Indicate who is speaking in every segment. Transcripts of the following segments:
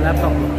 Speaker 1: Laptop.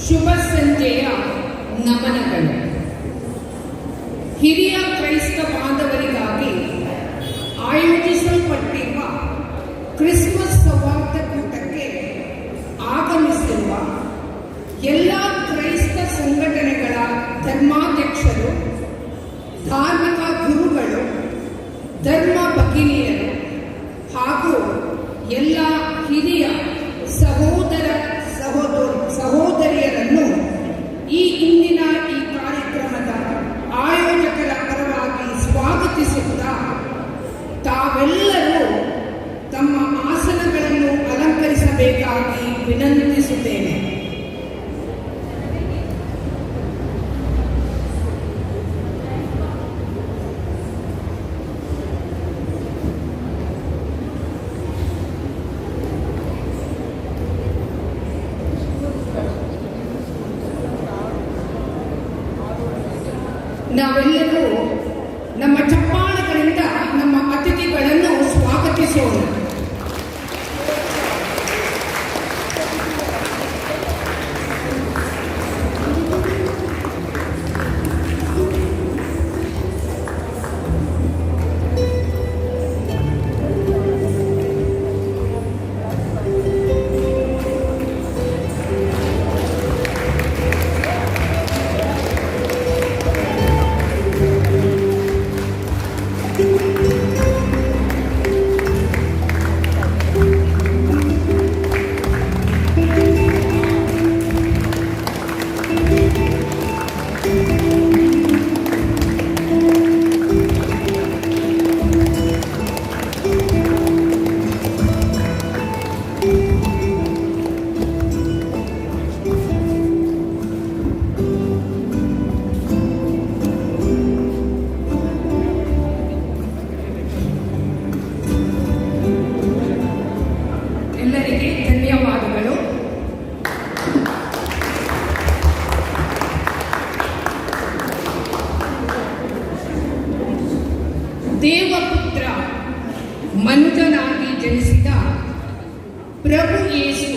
Speaker 1: ಶುಭ ಸಂಜೆಯ ನಮನಗಳು. ಹಿರಿಯ ಕ್ರೈಸ್ತ ಬಾಂಧವರಿಗಾಗಿ ಆಯೋಜಿಸಲ್ಪಟ್ಟಿರುವ ಕ್ರಿಸ್ಮಸ್ ಸೌಹಾರ್ದಕೂಟಕ್ಕೆ ಆಗಮಿಸಿರುವ ಎಲ್ಲ ಕ್ರೈಸ್ತ ಸಂಘಟನೆಗಳ ಧರ್ಮಾಧ್ಯಕ್ಷರು, ಧಾರ್ಮಿಕ ಗುರುಗಳು, ಧರ್ಮ ಭಗಿನಿಯರು ಹಾಗೂ ಎಲ್ಲ ಹಿರಿಯ ಸಹೋದರ ಸಹೋದರಿಯರನ್ನು ಈ ಇಂದಿನ ಈ ಕಾರ್ಯಕ್ರಮದ ಆಯೋಜಕರ ಪರವಾಗಿ ಸ್ವಾಗತಿಸುತ್ತಾ, ತಾವೆಲ್ಲರೂ ತಮ್ಮ ಆಸನಗಳನ್ನು ಅಲಂಕರಿಸಬೇಕಾಗಿ ವಿನಂತಿಸುತ್ತೇನೆ. ನಾವೆಲ್ಲರೂ ನಮ್ಮ ಚಪ್ಪಾಳೆಗಳಿಂದ ನಮ್ಮ ಅತಿಥಿಗಳನ್ನು ಸ್ವಾಗತಿಸೋಣ. ಎಲ್ಲರಿಗೆ ಧನ್ಯವಾದಗಳು. ದೇವಪುತ್ರ ಮನುಜನಾಗಿ ಜನಿಸಿದ ಪ್ರಭು ಯೇಸು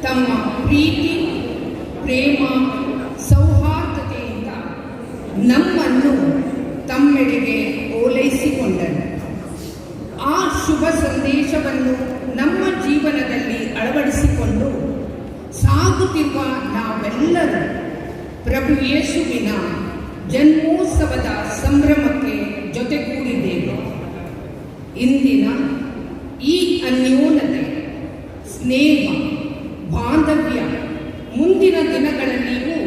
Speaker 1: ತಮ್ಮ ಪ್ರೀತಿ, ಪ್ರೇಮ, ಸೌಹಾರ್ದತೆಯಿಂದ ನಮ್ಮನ್ನು ತಮ್ಮೆಡೆಗೆ ಓಲೈಸಿಕೊಂಡನು. ಆ ಶುಭ ಸಂದೇಶವನ್ನು ನಮ್ಮ ಜೀವನದಲ್ಲಿ ಅಳವಡಿಸಿಕೊಂಡು ಸಾಗುತ್ತಿರುವ ನಾವೆಲ್ಲರೂ ಪ್ರಭು ಯೇಸುವಿನ ಜನ್ಮೋತ್ಸವದ ಸಂಭ್ರಮಕ್ಕೆ ಜೊತೆಗೂಡಿದ್ದೇವೆ. ಇಂದಿನ ಈ ಅನ್ಯೋನ್ಯತೆ, ಸ್ನೇಹ, ಬಾಂಧವ್ಯ ಮುಂದಿನ ದಿನಗಳಲ್ಲಿಯೂ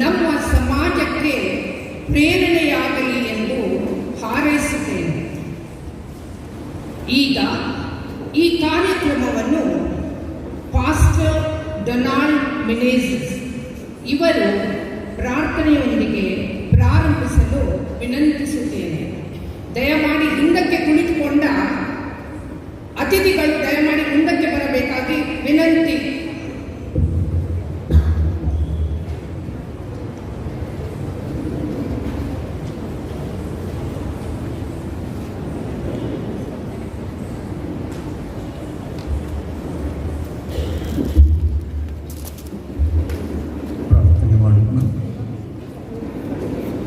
Speaker 1: ನಮ್ಮ ಸಮಾಜಕ್ಕೆ ಪ್ರೇರಣೆಯಾಗಲಿ ಎಂದು ಹಾರೈಸುತ್ತೇನೆ. ಈಗ ಈ ಕಾರ್ಯಕ್ರಮವನ್ನು ಪಾಸ್ಟರ್ ಡೊನಾಲ್ಡ್ ಮಿನೇಸಿಸ್ ಇವರು ಪ್ರಾರ್ಥನೆಯೊಂದಿಗೆ ಪ್ರಾರಂಭಿಸಲು ವಿನಂತಿಸುತ್ತೇನೆ. ದಯಮಾಡಿ ಹಿಂದಕ್ಕೆ ಕುಳಿತುಕೊಂಡ ಅತಿಥಿಗಳು ದಯಮಾಡಿ ಮುಂದಕ್ಕೆ ಬರಬೇಕಾಗಿ ವಿನಂತಿ.
Speaker 2: ಪ್ರಾರ್ಥನೆ ಮಾಡೋಣ.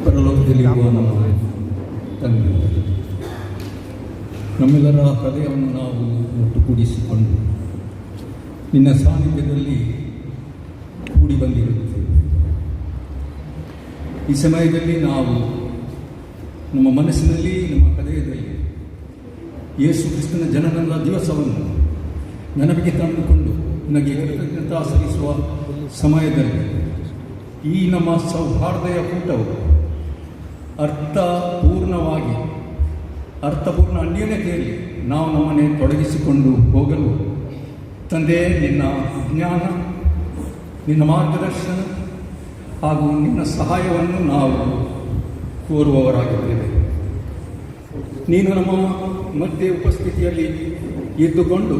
Speaker 2: ಪರಲೋಕದಲ್ಲಿರುವ ನಮ್ಮ ತಂದೆ, ನಮ್ಮೆಲ್ಲರ ಹೃದಯವನ್ನು ನಾವು ಒಟ್ಟುಗೂಡಿಸಿಕೊಂಡು ನಿನ್ನ ಸಾನ್ನಿಧ್ಯದಲ್ಲಿ ಕೂಡಿ ಬಂದಿರುತ್ತೇವೆ. ಈ ಸಮಯದಲ್ಲಿ ನಾವು ನಮ್ಮ ಮನಸ್ಸಿನಲ್ಲಿ, ನಮ್ಮ ಹೃದಯದಲ್ಲಿ ಯೇಸು ಕ್ರಿಸ್ತನ ಜನನದ ದಿವಸವನ್ನು ನೆನಪಿಗೆ ತಂದುಕೊಂಡು ನಿನಗೆ ಕೃತಜ್ಞತಾ ಸಲ್ಲಿಸುವ ಸಮಯದಲ್ಲಿ, ಈ ನಮ್ಮ ಸೌಹಾರ್ದಯ ಕೂಟವು ಅರ್ಥಪೂರ್ಣವಾಗಿ, ಅರ್ಥಪೂರ್ಣ ಅನ್ಯೋನ್ಯತೆಯಲ್ಲಿ ನಾವು ನಮ್ಮನ್ನೇ ತೊಡಗಿಸಿಕೊಂಡು ಹೋಗಲು, ತಂದೆ, ನಿನ್ನ ಜ್ಞಾನ, ನಿನ್ನ ಮಾರ್ಗದರ್ಶನ ಹಾಗೂ ನಿನ್ನ ಸಹಾಯವನ್ನು ನಾವು ಕೋರುವವರಾಗಿದ್ದೇವೆ. ನೀನು ನಮ್ಮ ಮಧ್ಯೆ ಉಪಸ್ಥಿತಿಯಲ್ಲಿ ಇದ್ದುಕೊಂಡು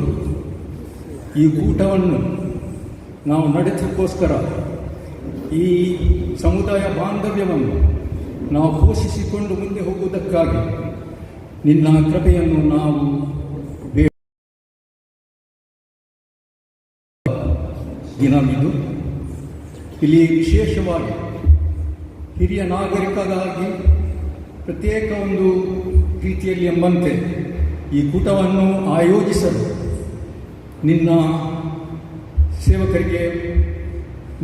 Speaker 2: ಈ ಕೂಟವನ್ನು ನಾವು ನಡೆಸೋಕ್ಕೋಸ್ಕರ, ಈ ಸಮುದಾಯ ಬಾಂಧವ್ಯವನ್ನು ನಾವು ಪೋಷಿಸಿಕೊಂಡು ಮುಂದೆ ಹೋಗುವುದಕ್ಕಾಗಿ ನಿನ್ನ ಕೃಪೆಯನ್ನು ನಾವು ದಿನವಿದು. ಇಲ್ಲಿ ವಿಶೇಷವಾಗಿ ಹಿರಿಯ ನಾಗರಿಕಗಾಗಿ ಪ್ರತ್ಯೇಕ ಒಂದು ರೀತಿಯಲ್ಲಿ ಎಂಬಂತೆ ಈ ಕೂಟವನ್ನು ಆಯೋಜಿಸಲು ನಿನ್ನ ಸೇವಕರಿಗೆ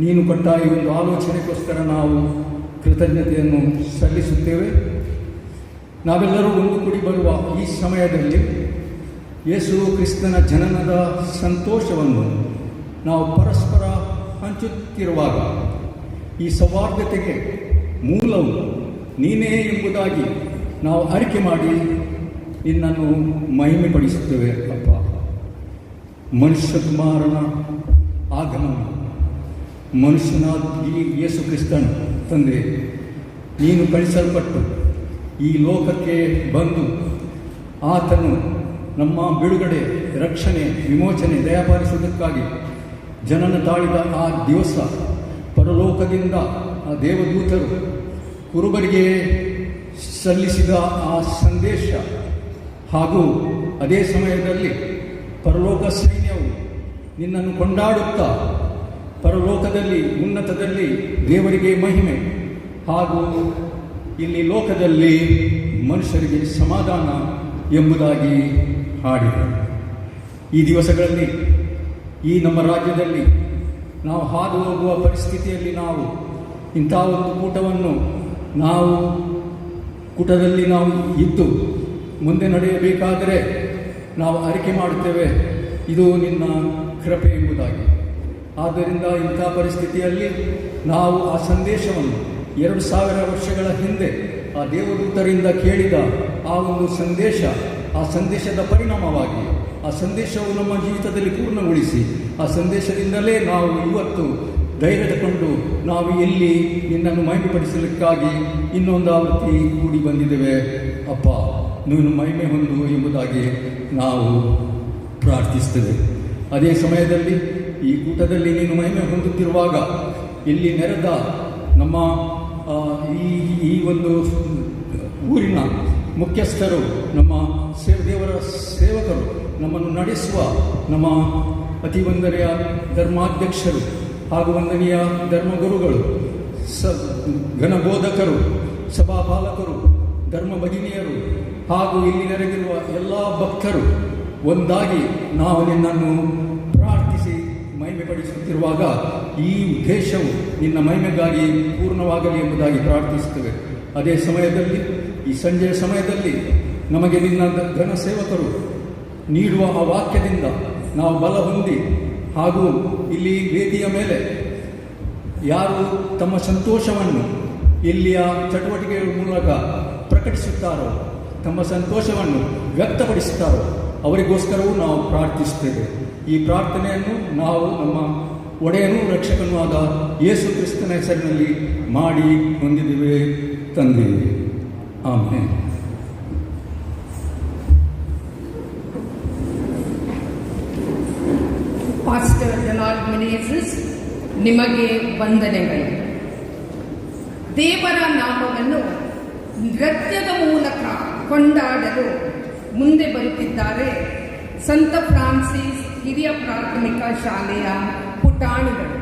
Speaker 2: ನೀನು ಕೊಟ್ಟ ಈ ಒಂದು ಆಲೋಚನೆಗೋಸ್ಕರ ನಾವು ಕೃತಜ್ಞತೆಯನ್ನು ಸಲ್ಲಿಸುತ್ತೇವೆ. ನಾವೆಲ್ಲರೂ ಒಂದು ಕೂಡಿ ಬರುವ ಈ ಸಮಯದಲ್ಲಿ ಯೇಸು ಕ್ರಿಸ್ತನ ಜನನದ ಸಂತೋಷವನ್ನು ನಾವು ಪರಸ್ಪರ ಹಂಚುತ್ತಿರುವಾಗ, ಈ ಸೌಹಾರ್ದತೆಗೆ ಮೂಲವು ನೀನೇ ಎಂಬುದಾಗಿ ನಾವು ಅರಿಕೆ ಮಾಡಿ ನಿನ್ನನ್ನು ಮಹಿಮೆಪಡಿಸುತ್ತೇವೆ ಅಪ್ಪ. ಮನುಷ್ಯಕುಮಾರನ ಆಗಮನ, ಮನುಷ್ಯನಾದ ಈ ಯೇಸು ಕ್ರಿಸ್ತನು, ತಂದೆ, ನೀನು ಕಳಿಸಲ್ಪಟ್ಟು ಈ ಲೋಕಕ್ಕೆ ಬಂದು ಆತನು ನಮ್ಮ ಬಿಡುಗಡೆ, ರಕ್ಷಣೆ, ವಿಮೋಚನೆ ದಯಾಪಾಲಿಸುವುದಕ್ಕಾಗಿ ಜನನ ತಾಳಿದ ಆ ದಿವಸ ಪರಲೋಕದಿಂದ ಆ ದೇವದೂತರು ಕುರುಬರಿಗೆ ಸಲ್ಲಿಸಿದ ಆ ಸಂದೇಶ ಹಾಗೂ ಅದೇ ಸಮಯದಲ್ಲಿ ಪರಲೋಕ ಸೈನ್ಯವು ನಿನ್ನನ್ನು ಕೊಂಡಾಡುತ್ತಾ, ಪರಲೋಕದಲ್ಲಿ ಉನ್ನತದಲ್ಲಿ ದೇವರಿಗೆ ಮಹಿಮೆ ಹಾಗೂ ಇಲ್ಲಿ ಲೋಕದಲ್ಲಿ ಮನುಷ್ಯರಿಗೆ ಸಮಾಧಾನ ಎಂಬುದಾಗಿ ಹಾಡಿದರು. ಈ ದಿವಸಗಳಲ್ಲಿ ಈ ನಮ್ಮ ರಾಜ್ಯದಲ್ಲಿ ನಾವು ಹಾದು ಹೋಗುವ ಪರಿಸ್ಥಿತಿಯಲ್ಲಿ ನಾವು ಇಂಥ ಒಂದು ಕೂಟವನ್ನು ನಾವು ಕೂಟದಲ್ಲಿ ನಾವು ಇದ್ದು ಮುಂದೆ ನಡೆಯಬೇಕಾದರೆ ನಾವು ಅರಿಕೆ ಮಾಡುತ್ತೇವೆ, ಇದು ನಿನ್ನ ಕೃಪೆ ಎಂಬುದಾಗಿ. ಆದ್ದರಿಂದ ಇಂಥ ಪರಿಸ್ಥಿತಿಯಲ್ಲಿ ನಾವು ಆ ಸಂದೇಶವನ್ನು 2000 ವರ್ಷಗಳ ಹಿಂದೆ ಆ ದೇವದೂತರಿಂದ ಕೇಳಿದ ಆ ಒಂದು ಸಂದೇಶ, ಆ ಸಂದೇಶದ ಪರಿಣಾಮವಾಗಿ ಆ ಸಂದೇಶವು ನಮ್ಮ ಜೀವಿತದಲ್ಲಿ ಪೂರ್ಣಗೊಳಿಸಿ, ಆ ಸಂದೇಶದಿಂದಲೇ ನಾವು ಇವತ್ತು ಧೈರ್ಯ ತಗೊಂಡು ನಾವು ಇಲ್ಲಿ ನಿನ್ನನ್ನು ಮಹಿಮೆಪಡಿಸಲಿಕ್ಕಾಗಿ ಇನ್ನೊಂದು ಆವೃತ್ತಿ ಕೂಡಿ ಬಂದಿದ್ದೇವೆ. ಅಪ್ಪ, ನೀನು ಮಹಿಮೆ ಹೊಂದು ಎಂಬುದಾಗಿ ನಾವು ಪ್ರಾರ್ಥಿಸ್ತೇವೆ. ಅದೇ ಸಮಯದಲ್ಲಿ ಈ ಕೂಟದಲ್ಲಿ ನೀನು ಮಹಿಮೆ ಹೊಂದುತ್ತಿರುವಾಗ ಇಲ್ಲಿ ನೆರೆದ ನಮ್ಮ ಈ ಈ ಒಂದು ಊರಿನ ಮುಖ್ಯಸ್ಥರು, ನಮ್ಮ ದೇವರ ಸೇವಕರು, ನಮ್ಮನ್ನು ನಡೆಸುವ ನಮ್ಮ ಅತಿ ವಂದನೆಯ ಧರ್ಮಾಧ್ಯಕ್ಷರು ಹಾಗೂ ವಂದನೀಯ ಧರ್ಮಗುರುಗಳು, ಘನಬೋಧಕರು, ಸಭಾಪಾಲಕರು, ಧರ್ಮ ಭಗಿನಿಯರು ಹಾಗೂ ಇಲ್ಲಿ ನೆರೆದಿರುವ ಎಲ್ಲ ಭಕ್ತರು ಒಂದಾಗಿ ನಾವು ನಿನ್ನನ್ನು ಪ್ರಾರ್ಥಿಸಿ ಮಹಿಮೆಪಡಿಸುತ್ತಿರುವಾಗ ಈ ಉದ್ದೇಶವು ನಿನ್ನ ಮಹಿಮೆಗಾಗಿ ಪೂರ್ಣವಾಗಲಿ ಎಂಬುದಾಗಿ ಪ್ರಾರ್ಥಿಸುತ್ತೇವೆ. ಅದೇ ಸಮಯದಲ್ಲಿ ಈ ಸಂಜೆಯ ಸಮಯದಲ್ಲಿ ನಮಗೆ ನಿನ್ನ ಘನ ಸೇವಕರು ನೀಡುವ ಆ ವಾಕ್ಯದಿಂದ ನಾವು ಬಲ ಹೊಂದಿ ಹಾಗೂ ಇಲ್ಲಿ ವೇದಿಯ ಮೇಲೆ ಯಾರು ತಮ್ಮ ಸಂತೋಷವನ್ನು ಇಲ್ಲಿಯ ಚಟುವಟಿಕೆಗಳ ಮೂಲಕ ಪ್ರಕಟಿಸುತ್ತಾರೋ, ತಮ್ಮ ಸಂತೋಷವನ್ನು ವ್ಯಕ್ತಪಡಿಸುತ್ತಾರೋ ಅವರಿಗೋಸ್ಕರವೂ ನಾವು ಪ್ರಾರ್ಥಿಸುತ್ತೇವೆ. ಈ ಪ್ರಾರ್ಥನೆಯನ್ನು ನಾವು ನಮ್ಮ ಒಡೆಯನೂ ರಕ್ಷಕನೂ ಆದ ಯೇಸು ಕ್ರಿಸ್ತನ ಹೆಸರಿನಲ್ಲಿ ಮಾಡಿ ಹೊಂದಿದ್ದೇವೆ ತಂದೆಯೇ, ಆಮೇನ್.
Speaker 1: ಪಾಸ್ಟರ್ ಡೊನಾಲ್ಡ್ ಮಿನೇಸಸ್, ನಿಮಗೆ ವಂದನೆಗಳು. ದೇವರ ನಾಮವನ್ನು ನೃತ್ಯದ ಮೂಲಕ ಕೊಂಡಾಡಲು ಮುಂದೆ ಬರುತ್ತಿದ್ದಾರೆ ಸಂತ ಫ್ರಾನ್ಸಿಸ್ ಹಿರಿಯ ಪ್ರಾಥಮಿಕ ಶಾಲೆಯ ಪುಟಾಣಿಗಳು.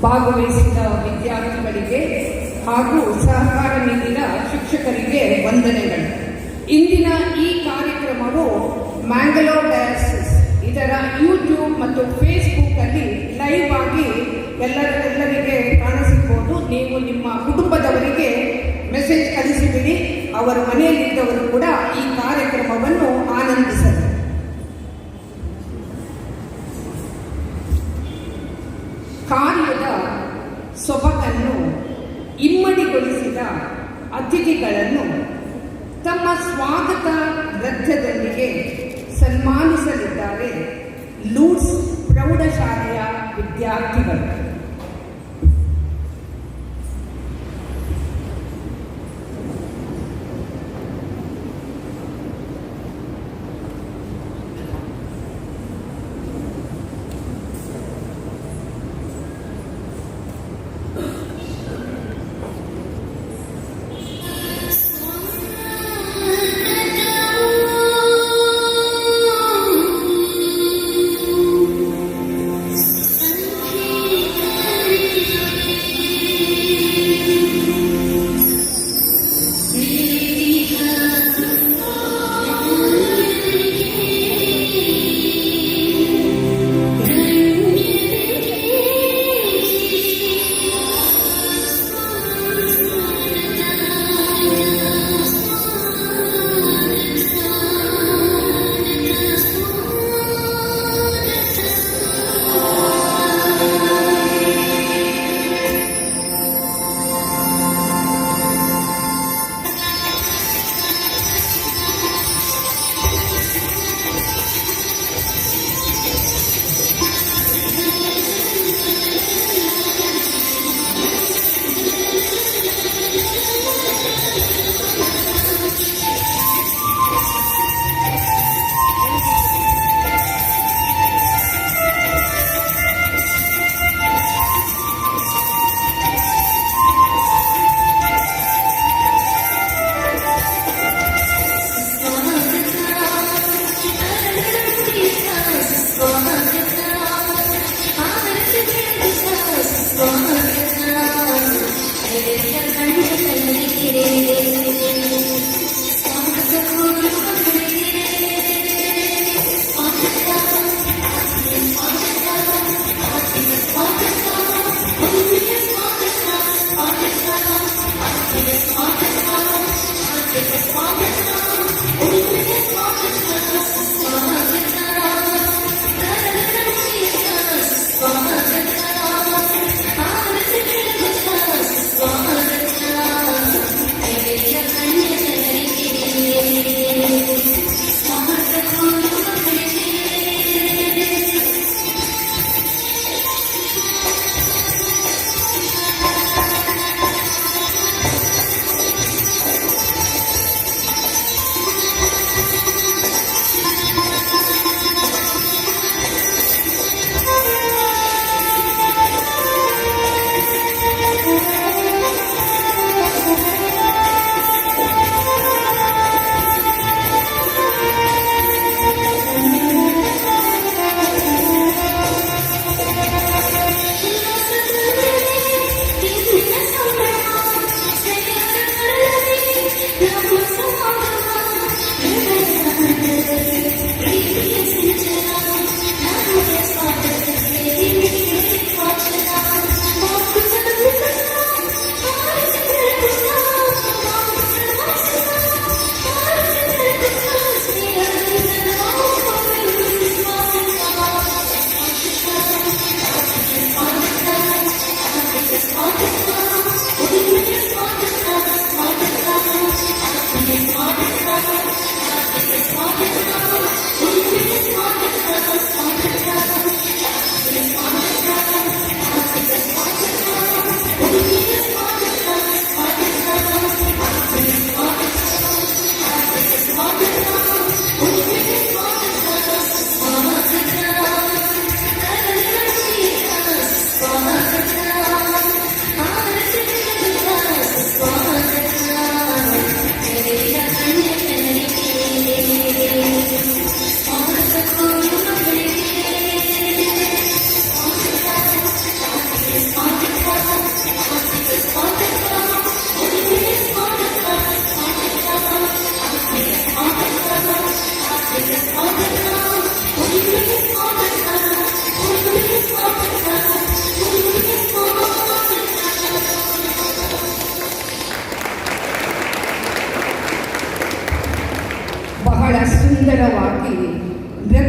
Speaker 1: ಭಾಗವಹಿಸಿದ ವಿದ್ಯಾರ್ಥಿಗಳಿಗೆ ಹಾಗೂ ಸಹಕಾರ ನೀಡಿದ ಶಿಕ್ಷಕರಿಗೆ ವಂದನೆಗಳು. ಇಂದಿನ ಈ ಕಾರ್ಯಕ್ರಮವು ಮ್ಯಾಂಗಲೋರ್ ಡಯಾಸಿಸ್ ಇದರ ಯೂಟ್ಯೂಬ್ ಮತ್ತು ಫೇಸ್ಬುಕ್ ಅಲ್ಲಿ ಲೈವ್ ಆಗಿ ಎಲ್ಲರಿಗೆ ಕಾಣಸಿಗ್ಬೋದು. ನೀವು ನಿಮ್ಮ ಕುಟುಂಬದವರಿಗೆ ಮೆಸೇಜ್ ಕಳಿಸಿಬಿಡಿ. ಅವರ ಮನೆಯಲ್ಲಿದ್ದವರು ಕೂಡ ಈ ಕಾರ್ಯಕ್ರಮವನ್ನು ಆನಂದಿಸಲಿ. ಕಾರ್ಯದ ಸೊಬಗನ್ನು ಇಮ್ಮಡಿಗೊಳಿಸಿದ ಅತಿಥಿಗಳನ್ನು ತಮ್ಮ ಸ್ವಾಗತ ನೃತ್ಯದೊಂದಿಗೆ ಸನ್ಮಾನಿಸಲಿದ್ದಾರೆ ಲೂರ್ಡ್ಸ್ ಪ್ರೌಢಶಾಲೆಯ ವಿದ್ಯಾರ್ಥಿಗಳು.
Speaker 3: ಸಂಗೀತ.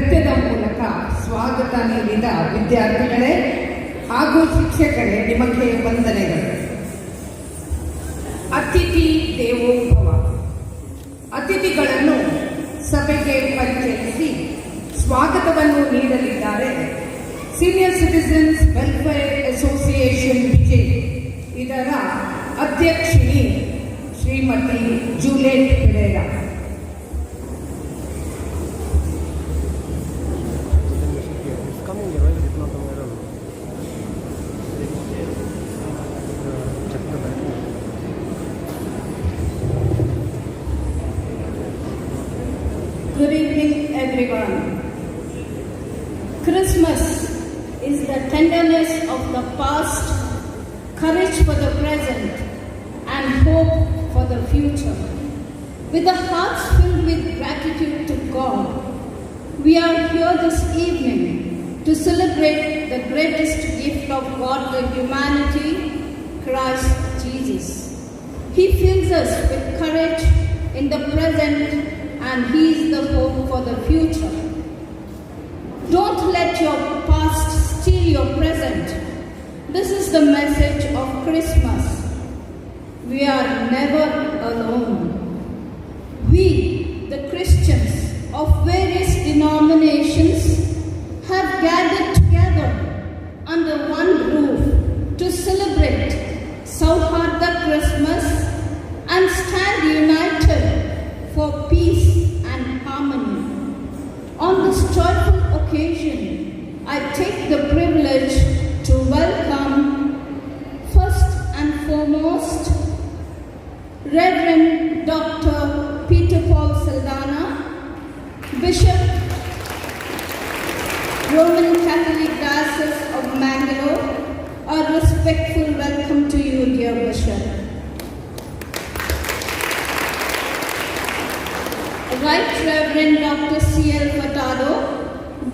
Speaker 1: ನೃತ್ಯದ ಮೂಲಕ ಸ್ವಾಗತ ನೀಡಿದ ವಿದ್ಯಾರ್ಥಿಗಳೇ ಹಾಗೂ ಶಿಕ್ಷಕರೇ, ನಿಮಗೆ ವಂದನೆಗಳು. ಅತಿಥಿ ದೇವೋಭವ. ಅತಿಥಿಗಳನ್ನು ಸಭೆಗೆ ಪರಿಚಯಿಸಿ ಸ್ವಾಗತವನ್ನು ನೀಡಲಿದ್ದಾರೆ senior citizens welfare association Vijay ಇದರ ಅಧ್ಯಕ್ಷಿಣಿ Shrimati Juliet Pereira.
Speaker 3: It's coming here, right? It's not coming at all. Check the battery.
Speaker 4: Good evening, everyone. Christmas is the tenderness of the past, courage for the present, and hope for the future. With the hearts filled with gratitude to God, we are here this evening to celebrate the greatest gift of God to humanity, Christ Jesus. He fills us with courage in the present and He is the hope for the future. Don't let your past steal your present. This is the message of Christmas. We are never alone. We, the Christians of various denominations, have gathered together under one roof to celebrate Sauharda Christmas and stand united for peace and harmony. On this joyful occasion, I take the privilege to welcome, first and foremost, Reverend Dr. Peter Paul Saldana, Bishop, Roman Catholic Diocese of Mangalore. A respectful welcome to you, dear Bishop. Right Reverend Dr. C.L. Furtado,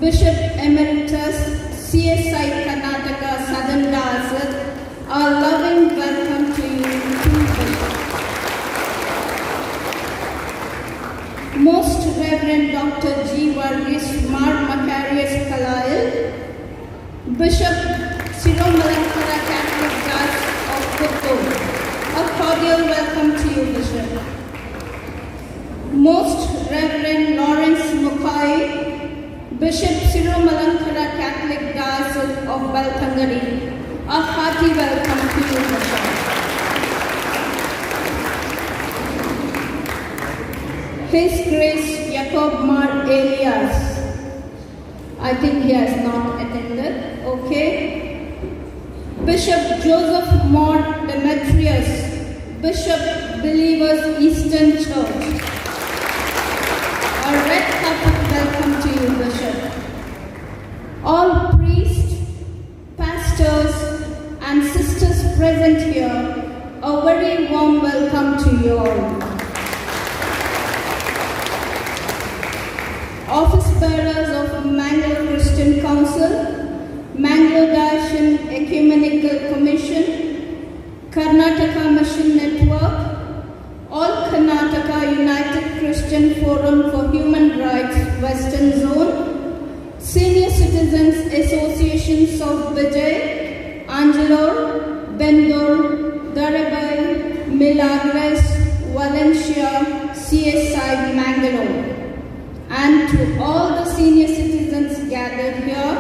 Speaker 4: Bishop Emeritus, CSI Karnataka Southern Diocese, a loving welcome to you too, Bishop. Most Reverend Dr. G. Varghese Mar Macarius Kalayil, Bishop, Syro-Malankara Catholic Diocese of Puttur. A cordial welcome to you, Bishop. Most Reverend Lawrence Mukai, Bishop, Syro-Malankara Catholic Diocese of Belthangady. A hearty welcome to you, Bishop. His Grace Jacob Mar Elias. I think he has not attended. Okay. Bishop Joseph Mor Demetrius, Bishop, Believers Eastern Church. A red carpet welcome to you, Bishop. All priests, pastors, and sisters present here, a very warm welcome to you all. Office bearers of Mangalore Christian Council, Mangalore Diocesan Ecumenical Commission, Karnataka Mission Network, All Karnataka United Christian Forum for Human Rights Western Zone, Senior Citizens Associations of Bejai, Anjalore, Bendur, Darabai, Milagres, Valencia, CSI Mangalore. And to all the senior citizens gathered here,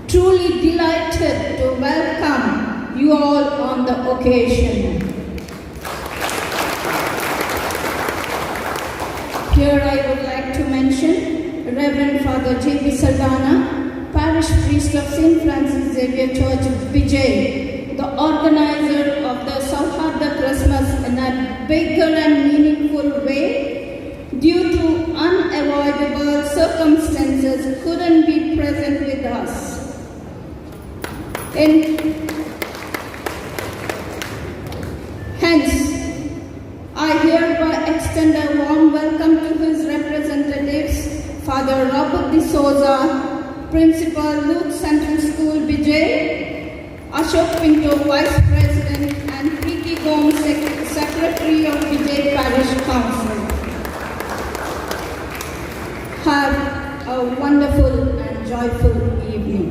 Speaker 4: truly delighted to welcome you all on the occasion. Here I would like to mention Reverend Father J.P. Saldana, Parish Priest of St. Francis Xavier Church, Bejai, the organizer of the Sauharda Christmas in a bigger and meaningful way, due to unavoidable circumstances, couldn't be present with us. Hence, I hereby extend a warm welcome to his representatives, Father Robert de Souza, Principal, Luke Central School, Bejai, Ashok Pinto, Vice President, and Preeti Gomes, Secretary of Bejai Parish Council. Have a wonderful and joyful evening.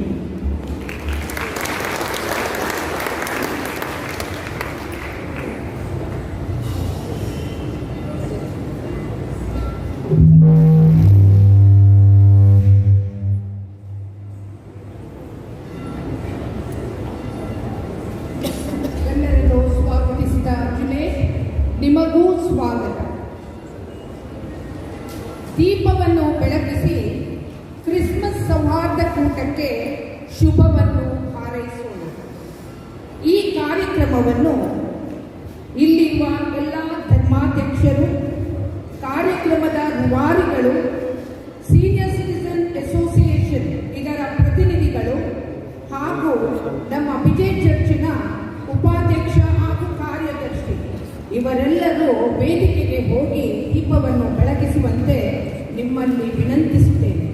Speaker 1: ಎಲ್ಲರನ್ನು ಸ್ವಾಗತಿಸಿದ ಜುನೇದ್, ನಿಮಗೂ ಸ್ವಾಗತ. ದೀಪವನ್ನು ಬೆಳಗಿಸಿ Christmas ಸೌಹಾರ್ದ ಕೂಟಕ್ಕೆ ಶುಭವನ್ನು ಹಾರೈಸೋಣ. ಈ ಕಾರ್ಯಕ್ರಮವನ್ನು ಇಲ್ಲಿರುವ ಎಲ್ಲ ಧರ್ಮಾಧ್ಯಕ್ಷರು, ಕಾರ್ಯಕ್ರಮದ ರೂವಾರಿಗಳು, ಸೀನಿಯರ್ ಸಿಟಿಸನ್ ಅಸೋಸಿಯೇಷನ್ ಇದರ ಪ್ರತಿನಿಧಿಗಳು ಹಾಗೂ ನಮ್ಮ ವಿಜಯ್ ಚರ್ಚಿನ ಉಪಾಧ್ಯಕ್ಷ ಹಾಗೂ ಕಾರ್ಯದರ್ಶಿ ಇವರೆಲ್ಲರೂ ವೇದಿಕೆಗೆ ಹೋಗಿ ದೀಪವನ್ನು ಬೆಳಗಿಸುವಂತೆ ನಿಮ್ಮಲ್ಲಿ ವಿನಂತಿಸುತ್ತೇನೆ.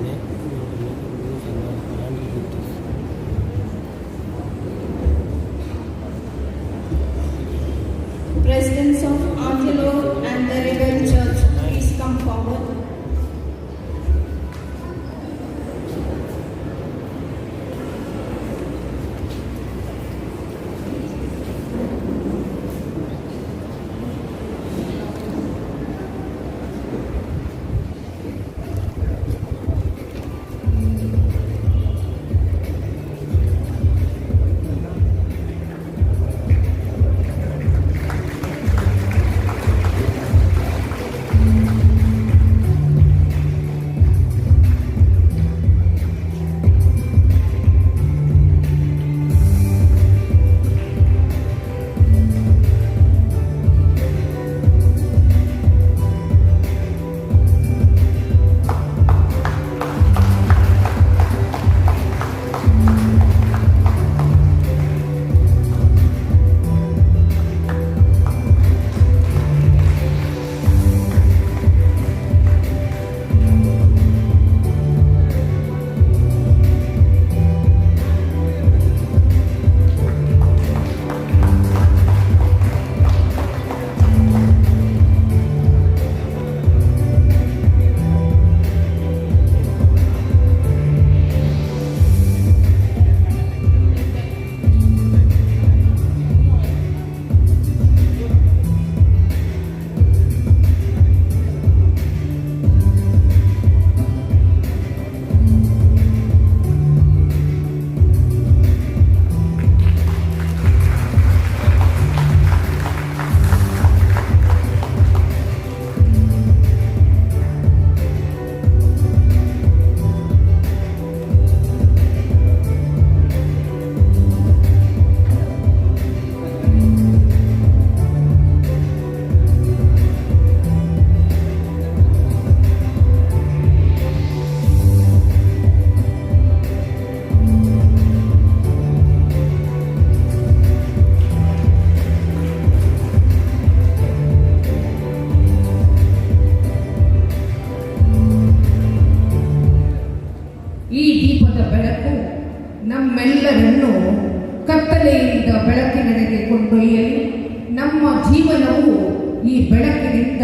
Speaker 3: Neck, you have to make it loose and not handle with this.
Speaker 4: Presidents of Angelo and the Rebel Church, please come forward.
Speaker 1: ಈ ದೀಪದ ಬೆಳಕು ನಮ್ಮೆಲ್ಲರನ್ನು ಕತ್ತಲೆಯಿಂದ ಬೆಳಕಿನೆಡೆಗೆ ಕೊಂಡೊಯ್ಯಲಿ. ನಮ್ಮ ಜೀವನವು ಈ ಬೆಳಕಿನಿಂದ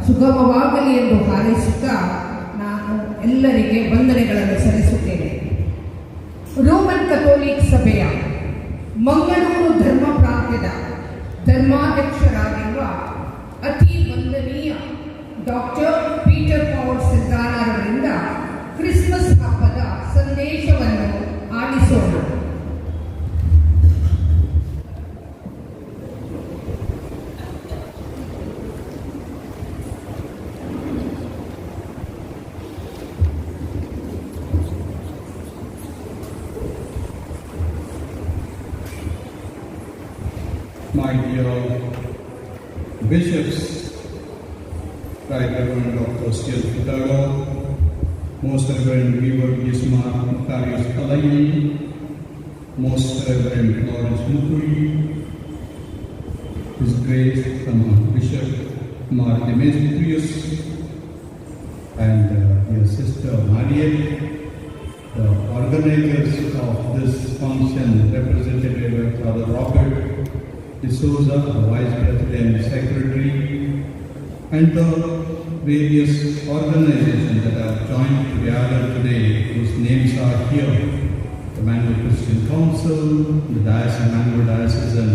Speaker 1: ಸುಗಮವಾಗಲಿ ಎಂದು ಹಾರೈಸುತ್ತಾ ನಾನು ಎಲ್ಲರಿಗೆ ವಂದನೆಗಳನ್ನು ಸಲ್ಲಿಸುತ್ತೇನೆ. ರೋಮನ್ ಕಥೋಲಿಕ್ ಸಭೆಯ ಮಂಗಳೂರು ಧರ್ಮ ಪ್ರಾಂತ್ಯದ ಧರ್ಮಾಧ್ಯಕ್ಷರಾಗಿರುವ ಅತಿ ವಂದನೀಯ ಡಾಕ್ಟರ್ ಪೀಟರ್ ಪಾಲ್ ಸಿದ್ದಾನರವರಿಂದ ಕ್ರಿಸ್ಮಸ್ ಹಬ್ಬದ ಸಂದೇಶವನ್ನು ಆಲಿಸೋಣ.
Speaker 5: My dear bishops, Right Reverend Dr. C.L. Furtado, Most Reverend Geevarghese Mar Makarios Kallayil, Most Reverend Lawrence Mukkuzhy, His Grace Bishop Mar Demetrius, and dear Sister Mariette, The organizers of this function, represented by Father Robert D'Souza, the Vice President and Secretary, and the various organizations that have joined together today, whose names are here: the Mangalore Christian Council, the Diocesan Mangalore Diocesan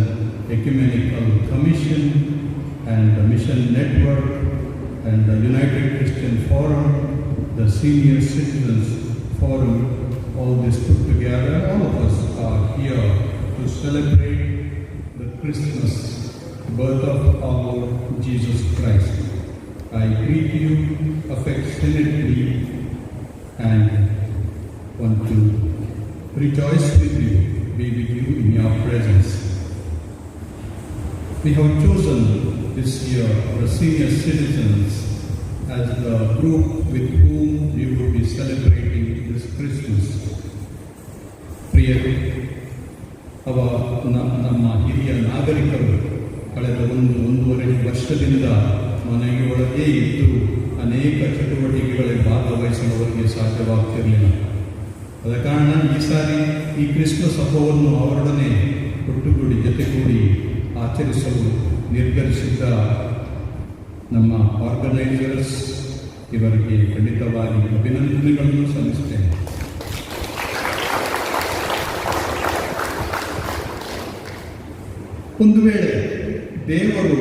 Speaker 5: Ecumenical Commission, and the Mission Network, and the United Christian Forum, the Senior Citizens Forum. All this put together, all of us are here to celebrate the Christmas, birth of our Lord Jesus Christ. I greet you affectionately and want to rejoice with you, be with you in your presence. We have chosen this year the senior citizens as the group with whom we will be celebrating this Christmas. ಪ್ರಿಯರೇ, ಅವ ನಮ್ಮ ಹಿರಿಯ ನಾಗರಿಕರು ಕಳೆದ ಒಂದು ಒಂದೂವರೆ ವರ್ಷದಿಂದ ಮನೆಯೊಳಗೇ ಇದ್ದು ಅನೇಕ ಚಟುವಟಿಕೆಗಳಲ್ಲಿ ಭಾಗವಹಿಸಲು ಅವರಿಗೆ ಸಾಧ್ಯವಾಗ್ತಿರಲಿಲ್ಲ. ಆದ ಕಾರಣ ಈ ಸಾರಿ ಈ ಕ್ರಿಸ್ಮಸ್ ಹಬ್ಬವನ್ನು ಅವರೊಡನೆ ಒಟ್ಟುಗೂಡಿ, ಜೊತೆಗೂಡಿ ಆಚರಿಸಲು ನಿರ್ಧರಿಸಿದ್ದ ನಮ್ಮ ಆರ್ಗನೈಸರ್ಸ್ ಇವರಿಗೆ ಖಂಡಿತವಾಗಿ ಅಭಿನಂದನೆಗಳನ್ನು ಸಲ್ಲಿಸ್ತೇನೆ. ಒಂದು ವೇಳೆ ದೇವರು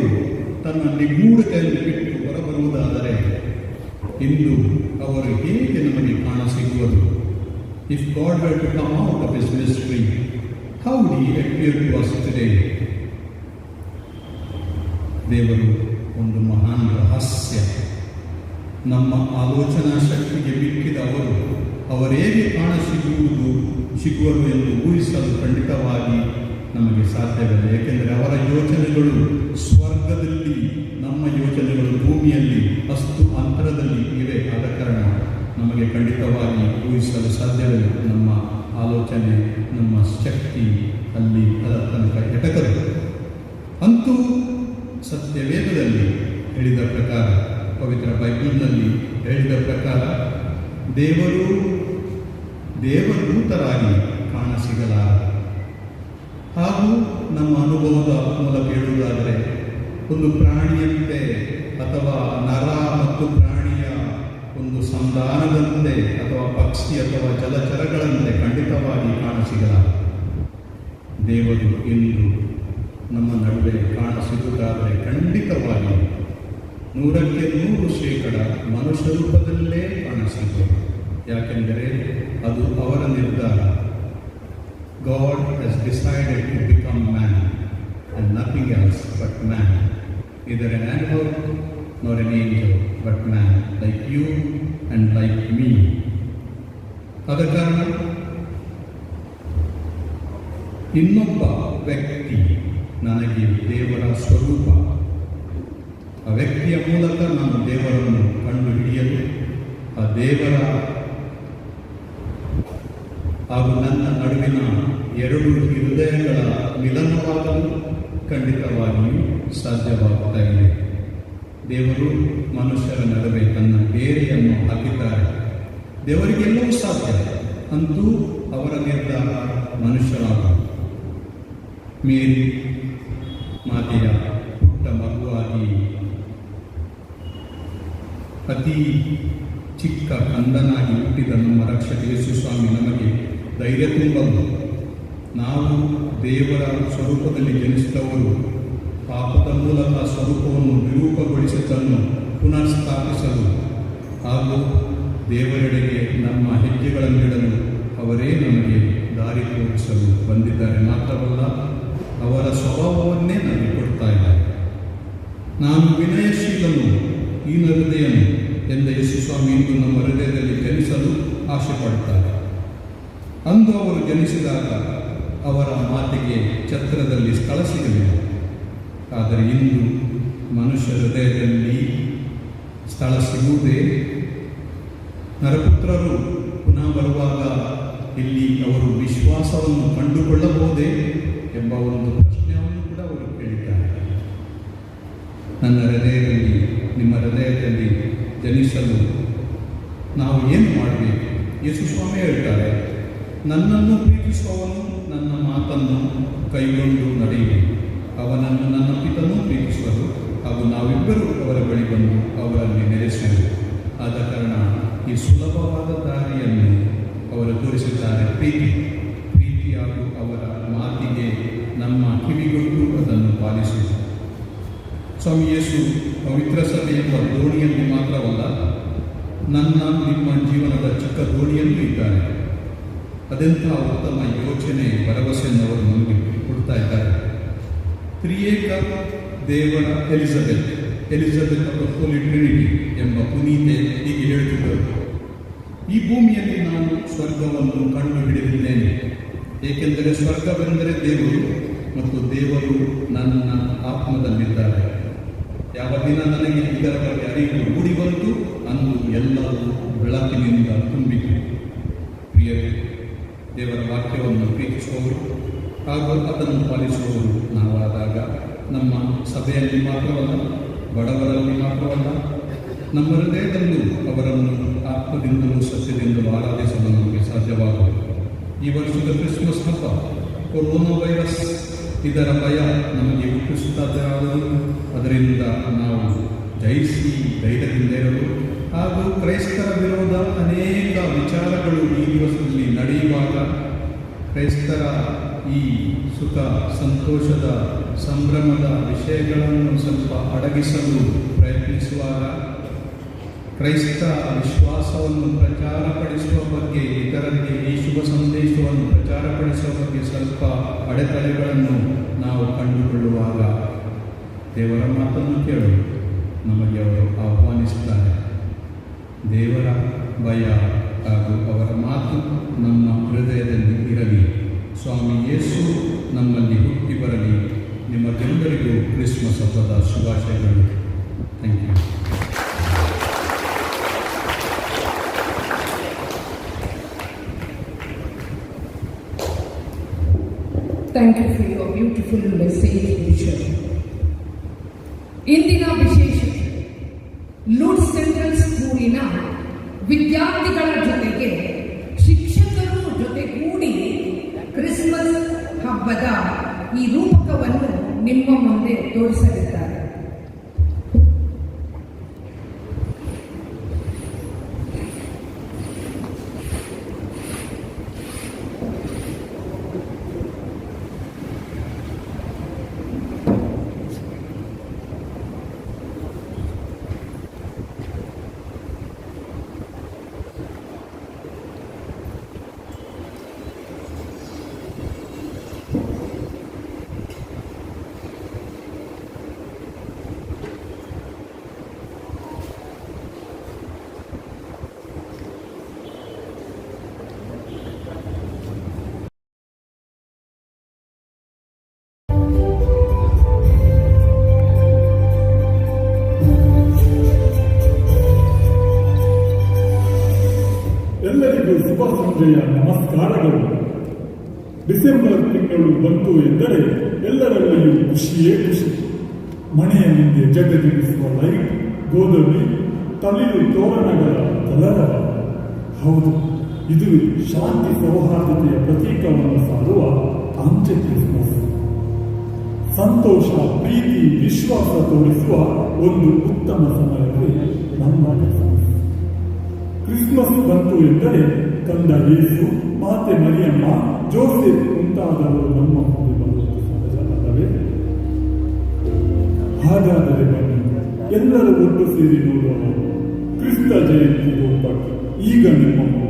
Speaker 5: ತನ್ನ ನಿಗೂಢತೆಯನ್ನು ಬಿಟ್ಟು ಹೊರಬರುವುದಾದರೆ ಇಂದು ಅವರು ಹೇಗೆ ನಮಗೆ ಕಾಣಸಿಗುವರು? If God were to come out of His mystery, how would He appear to us today? ದೇವರು ಒಂದು ಮಹಾನ್ ರಹಸ್ಯ. ನಮ್ಮ ಆಲೋಚನಾ ಶಕ್ತಿಗೆ ಮಿಕ್ಕಿದ ಅವರು. ಅವರೇಗೆ ಕಾಣಸಿಗುವರು ಎಂದು ಊಹಿಸಲು ಖಂಡಿತವಾಗಿ ನಮಗೆ ಸಾಧ್ಯವಿಲ್ಲ. ಏಕೆಂದರೆ ಅವರ ಯೋಚನೆಗಳು ಸ್ವರ್ಗದಲ್ಲಿ, ನಮ್ಮ ಯೋಚನೆಗಳು ಭೂಮಿಯಲ್ಲಿ, ಅಷ್ಟು ಅಂತರದಲ್ಲಿ ಇವೆ. ಆದ ಕಾರಣ ನಮಗೆ ಖಂಡಿತವಾಗಿ ಊಹಿಸಲು ಸಾಧ್ಯವಿಲ್ಲ. ನಮ್ಮ ಆಲೋಚನೆ, ನಮ್ಮ ಶಕ್ತಿ ಅಲ್ಲಿ ಅದರ ತನಕ ಎಟಕದು. ಅಂತೂ ಸತ್ಯವೇದದಲ್ಲಿ ಹೇಳಿದ ಪ್ರಕಾರ, ಪವಿತ್ರ ಬೈಬಲ್ನಲ್ಲಿ ಹೇಳಿದ ಪ್ರಕಾರ, ದೇವರು ದೇವದೂತರಾಗಿ ಕಾಣಸಿಗಲಾರ. ಹಾಗೂ ನಮ್ಮ ಅನುಭವದ ಮೂಲಕ ಹೇಳುವುದಾದರೆ, ಒಂದು ಪ್ರಾಣಿಯಂತೆ ಅಥವಾ ನರ ಮತ್ತು ಪ್ರಾಣಿಯ ಒಂದು ಸಂಧಾನದಂತೆ ಅಥವಾ ಪಕ್ಷಿ ಅಥವಾ ಜಲಚರಗಳಂತೆ ಖಂಡಿತವಾಗಿ ಕಾಣಸಿಗಲಾರ. ದೇವರು ಇಂದು ನಮ್ಮ ನಡುವೆ ಕಾಣಸಿಗುವುದಾದರೆ ಖಂಡಿತವಾಗಿ 100ಕ್ಕೆ 100% ಮನುಷ್ಯ ರೂಪದಲ್ಲೇ ಕಾಣಸಿಗುವರು. ಯಾಕೆಂದರೆ ಅದು ಅವರ ನಿರ್ಧಾರ. God has decided to become man and nothing else but man, neither an animal nor an angel, but man, like you and like me. ಆದ ಕಾರಣ ಇನ್ನೊಬ್ಬ ವ್ಯಕ್ತಿ ನನಗೆ ದೇವರ ಸ್ವರೂಪ. ಆ ವ್ಯಕ್ತಿಯ ಮೂಲಕ ನಾನು ದೇವರನ್ನು ಕಂಡು ಹಿಡಿಯಲು, ಆ ದೇವರ ಹಾಗೂ ನನ್ನ ನಡುವಿನ ಎರಡು ಹೃದಯಗಳ ಮಿಲನವಾಗಲು ಖಂಡಿತವಾಗಿಯೂ ಸಾಧ್ಯವಾಗ್ತಾ ಇದೆ. ದೇವರು ಮನುಷ್ಯರ ನಡುವೆ ತನ್ನ ಡೇರೆಯನ್ನು ಹಾಕಿದ್ದಾರೆ. ದೇವರಿಗೆಲ್ಲವೂ ಸಾಧ್ಯ. ಅಂತೂ ಅವರ ನಿರ್ಧಾರ ಮನುಷ್ಯರಾಗ ಮೇರಿ ಮಾತೆಯ ಪುಟ್ಟ ಮಗುವಾಗಿ, ಅತಿ ಚಿಕ್ಕ ಕಂದನಾಗಿ ಹುಟ್ಟಿದ ನಮ್ಮ ರಕ್ಷಕ ಯೇಸು ಸ್ವಾಮಿ ನಮಗೆ ಧೈರ್ಯ ತುಂಬಲು, ನಾವು ದೇವರ ಸ್ವರೂಪದಲ್ಲಿ ಜನಿಸಿದವರು, ಪಾಪದ ಮೂಲಕ ಸ್ವರೂಪವನ್ನು ವಿರೂಪಗೊಳಿಸಿದ್ದನ್ನು ಪುನರ್ಸ್ಥಾಪಿಸಲು ಹಾಗೂ ದೇವರೆಡೆಗೆ ನಮ್ಮ ಹೆಜ್ಜೆಗಳನ್ನಿಡಲು ಅವರೇ ನಮಗೆ ದಾರಿ ತೋರಿಸಲು ಬಂದಿದ್ದಾರೆ. ಮಾತ್ರವಲ್ಲ, ಅವರ ಸ್ವಭಾವವನ್ನೇ ನಮಗೆ ಕೊಡ್ತಾ ಇದ್ದಾರೆ. ನಾನು ವಿನಯಶೀಲನು, ದೀನ ಹೃದಯನು ಎಂದ ಯೇಸುಸ್ವಾಮಿ ಇಂದು ನಮ್ಮ ಹೃದಯದಲ್ಲಿ ಜನಿಸಲು ಆಸೆ ಪಡುತ್ತಾರೆ. ಅಂದು ಅವರು ಜನಿಸಿದಾಗ ಅವರ ಮಾತೆಗೆ ಛತ್ರದಲ್ಲಿ ಸ್ಥಳ ಸಿಗಲಿಲ್ಲ. ಆದರೆ ಇಂದು ಮನುಷ್ಯ ಹೃದಯದಲ್ಲಿ ಸ್ಥಳ ಸಿಗುವುದೇ? ನರಪುತ್ರರು ಪುನಃ ಬರುವಾಗ ಇಲ್ಲಿ ಅವರು ವಿಶ್ವಾಸವನ್ನು ಕಂಡುಕೊಳ್ಳಬಹುದೇ ಎಂಬ ಒಂದು ಪ್ರಶ್ನೆಯನ್ನು ಕೂಡ ಅವರು ಕೇಳಿದ್ದಾರೆ. ನನ್ನ ಹೃದಯದಲ್ಲಿ, ನಿಮ್ಮ ಹೃದಯದಲ್ಲಿ ಜನಿಸಲು ನಾವು ಏನು ಮಾಡಬೇಕು? ಯೇಸು ಸ್ವಾಮಿ ಹೇಳ್ತಾರೆ, ನನ್ನನ್ನು ಪ್ರೀತಿಸುವವನು ನನ್ನ ಮಾತನ್ನು ಕೈಗೊಂಡು ನಡೆಯುವನು, ಅವನನ್ನು ನನ್ನ ಪಿತನೂ ಪ್ರೀತಿಸುವರು, ಹಾಗೂ ನಾವಿಬ್ಬರೂ ಅವರ ಬಳಿ ಬಂದು ಅವರಲ್ಲಿ ನೆಲೆಸುವರು. ಆದ ಕಾರಣ ಈ ಸುಲಭವಾದ ದಾರಿಯನ್ನು ಅವರು ತೋರಿಸಿದ್ದಾರೆ. ಪ್ರೀತಿ, ಪ್ರೀತಿ ಹಾಗೂ ಅವರ ಮಾತಿಗೆ ನಮ್ಮ ಕಿವಿಗೊಟ್ಟು ಅದನ್ನು ಪಾಲಿಸುವುದು. ಸ್ವಾಮಿ ಯೇಸು ಪವಿತ್ರ ಸಭೆ ಎಂಬ ದೋಣಿಯಲ್ಲಿ ಮಾತ್ರವಲ್ಲ, ನನ್ನ ನಿಮ್ಮ ಜೀವನದ ಚಿಕ್ಕ ದೋಣಿಯಲ್ಲೂ ಇದ್ದಾರೆ. ಅದೆಂಥ ಉತ್ತಮ ಯೋಚನೆ, ಭರವಸೆಯನ್ನು ಅವರು ನಮಗೆ ಕೊಡ್ತಾ ಇದ್ದಾರೆ. ತ್ರಿಯೇಕ ದೇವರ Elizabeth, Elizabeth of the Holy Trinity ಎಂಬ ಪುನೀತೆ ಹೀಗೆ ಹೇಳುತ್ತಿದ್ದರು, ಈ ಭೂಮಿಯಲ್ಲಿ ನಾನು ಸ್ವರ್ಗವನ್ನು ಕಂಡು ಹಿಡಿದಿದ್ದೇನೆ, ಏಕೆಂದರೆ ಸ್ವರ್ಗವೆಂದರೆ ದೇವರು ಮತ್ತು ದೇವರು ನನ್ನ ಆತ್ಮದಲ್ಲಿದ್ದಾರೆ. ಯಾವ ದಿನ ನನಗೆ ಇದರ ಬಗ್ಗೆ ಅರಿವು ಮೂಡಿ ಬಂತು, ಅಂದು ಎಲ್ಲವೂ ಬೆಳಕಿನಿಂದ ತುಂಬಿತು. ಪ್ರಿಯರೇ, ದೇವರ ವಾಕ್ಯವನ್ನು ಪ್ರೀತಿಸುವವರು ಹಾಗೂ ಅದನ್ನು ಪಾಲಿಸುವವರು ನಾವಾದಾಗ ನಮ್ಮ ಸಭೆಯಲ್ಲಿ ಮಾತ್ರವಲ್ಲ, ಬಡವರಲ್ಲಿ ಮಾತ್ರವಲ್ಲ, ನಮ್ಮ ಹೃದಯದಲ್ಲೂ ಅವರನ್ನು ಆತ್ಮದಿಂದಲೂ ಸತ್ಯದಿಂದಲೂ ಆರಾಧಿಸಲು ನಮಗೆ ಸಾಧ್ಯವಾಗುವುದು. ಈ ವರ್ಷದ ಕ್ರಿಸ್ಮಸ್ ಹಬ್ಬ ಕೊರೋನಾ ವೈರಸ್ ಇದರ ಭಯ ನಮಗೆ ಹುಟ್ಟಿಸುತ್ತಾದರೂ ಅದರಿಂದ ನಾವು ಜಯಿಸಿ ಧೈರ್ಯದಿಂದ ಇರಲು ಹಾಗೂ ಕ್ರೈಸ್ತರ ವಿರೋಧ ಅನೇಕ ವಿಚಾರಗಳು ಈ ದಿವಸದಲ್ಲಿ ನಡೆಯುವಾಗ ಕ್ರೈಸ್ತರ ಈ ಸುಖ ಸಂತೋಷದ ಸಂಭ್ರಮದ ವಿಷಯಗಳನ್ನು ಸ್ವಲ್ಪ ಅಡಗಿಸಲು ಪ್ರಯತ್ನಿಸುವಾಗ ಕ್ರೈಸ್ತ ವಿಶ್ವಾಸವನ್ನು ಪ್ರಚಾರಪಡಿಸುವ ಬಗ್ಗೆ, ಇತರರಿಗೆ ಈ ಶುಭ ಸಂದೇಶವನ್ನು ಪ್ರಚಾರಪಡಿಸುವ ಬಗ್ಗೆ ಸ್ವಲ್ಪ ಅಡೆತಡೆಗಳನ್ನು ನಾವು ಕಂಡುಕೊಳ್ಳುವಾಗ ದೇವರ ಮಾತನ್ನು ಕೇಳಲು ನಮಗೆ ಅವರು ಆಹ್ವಾನಿಸುತ್ತಾರೆ. ದೇವರ ಭಯ ಹಾಗೂ ಅವರ ಮಾತು ನಮ್ಮ ಹೃದಯದಲ್ಲಿ ಇರಲಿ. ಸ್ವಾಮಿ ಯೇಸು ನಮ್ಮಲ್ಲಿ ಹುಟ್ಟಿ ಬರಲಿ. ನಿಮಗೆಲ್ಲರಿಗೂ ಕ್ರಿಸ್ಮಸ್ ಹಬ್ಬದ ಶುಭಾಶಯಗಳು. Thank you.
Speaker 1: Thank you for your beautiful message, Bishop. ಇಂದಿನ ವಿಶೇಷತೆ, ಲೂರ್ಡ್ಸ್ ಸೆಂಟ್ರಲ್ ಸ್ಕೂಲಿನ ವಿದ್ಯಾರ್ಥಿಗಳ ಜೊತೆಗೆ ಶಿಕ್ಷಕರು ಜೊತೆಗೂಡಿ ಕ್ರಿಸ್ಮಸ್ ಹಬ್ಬದ ಈ ರೂಪಕವನ್ನು ನಿಮ್ಮ ಮುಂದೆ ತೋರಿಸಲಿದ್ದಾರೆ.
Speaker 6: ಎಲ್ಲರಿಗೂ ಶುಭ ಸಂಜೆಯ ನಮಸ್ಕಾರಗಳು. ಡಿಸೆಂಬರ್ ತಿಂಗಳು ಬಂತು ಎಂದರೆ ಎಲ್ಲರಲ್ಲಿಯೂ ಖುಷಿಯೇ ಖುಷಿ. ಮನೆಯ ಮುಂದೆ ಜಗಜಿಗಿಸುವ ಲೈಟ್, ಗೋಧೂಳಿ, ತಳಿರು ತೋರಣಗಳ ಕಲರವ. ಹೌದು, ಇದು ಶಾಂತಿ ಸೌಹಾರ್ದತೆಯ ಪ್ರತೀಕವನ್ನು ಸಾರುವ ಅಂಚೆ ಕ್ರಿಸ್ಮಸ್. ಸಂತೋಷ, ಪ್ರೀತಿ, ವಿಶ್ವಾಸ ತೋರಿಸುವ ಒಂದು ಉತ್ತಮ ಸಮಯವೇ ನಮ್ಮ ಕ್ರಿಸ್ಮಸ್. ಕ್ರಿಸ್ಮಸ್ ಬಂತು ಎಂದರೆ ಕಂದ ಯೇಸು, ಮಾತೆ ಮರಿಯಮ್ಮ, ಜೋಸೆಫ್ ಮುಂತಾದವರು ನಮ್ಮ ಮುಂದೆ ಬರುವುದು ಸಹಜ ಅಲ್ಲವೇ? ಹಾಗಾದರೆ ಬನ್ನಿ, ಎಲ್ಲರೂ ಒಟ್ಟು ಸೇರಿ ನೋಡೋಣ ಕ್ರಿಸ್ತ ಜಯಂತಿ ರೂಪಕ ಈಗ ನಿಮ್ಮ ಮುಂದೆ.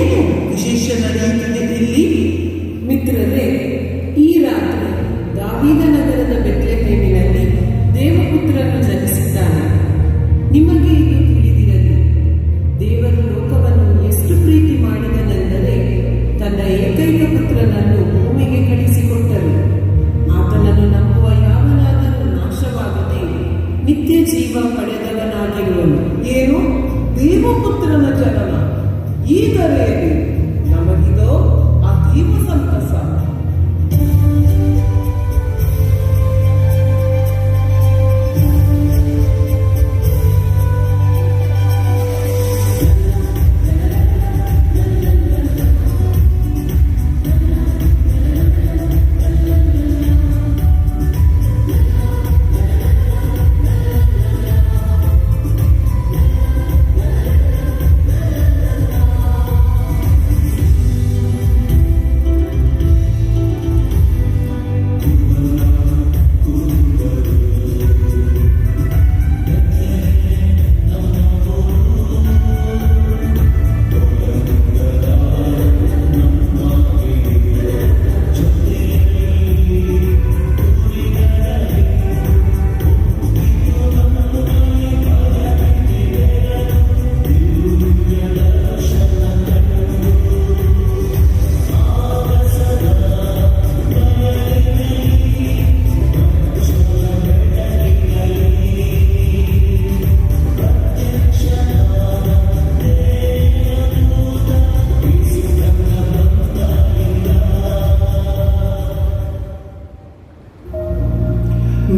Speaker 7: ಏನು ವಿಶೇಷ ನಡೆಯುತ್ತಿದೆ ಇಲ್ಲಿ?
Speaker 1: ಮಿತ್ರರೇ, ಈ ರಾತ್ರಿ ದಾವೀದ ನಗರದ ಬೆತ್ಲೆಹೇಮಿನಲ್ಲಿ ದೇವಪುತ್ರನು ಜನಿಸಿದ್ದಾನೆ. ನಿಮಗೆ ಇದು ತಿಳಿದಿರಲಿ. ದೇವರು ಲೋಕವನ್ನು ಎಷ್ಟು ಪ್ರೀತಿ ಮಾಡಿದನೆಂದರೆ ತನ್ನ ಏಕೈಕ ಪುತ್ರನನ್ನು ಭೂಮಿಗೆ ಕಳಿಸಿಕೊಟ್ಟರು. ಆತನನ್ನು ನಂಬುವ ಯಾವನಾದರೂ ನಾಶವಾಗದೆ ನಿತ್ಯ ಜೀವ ಪಡೆದವನಾಗಿರುವನು.
Speaker 7: ಏನು, ದೇವಪುತ್ರನ ಜನನ ಈ ಧರೆಯಲ್ಲಿ? ನಮಗಿದು ಅತೀವ ಸಂತಸ.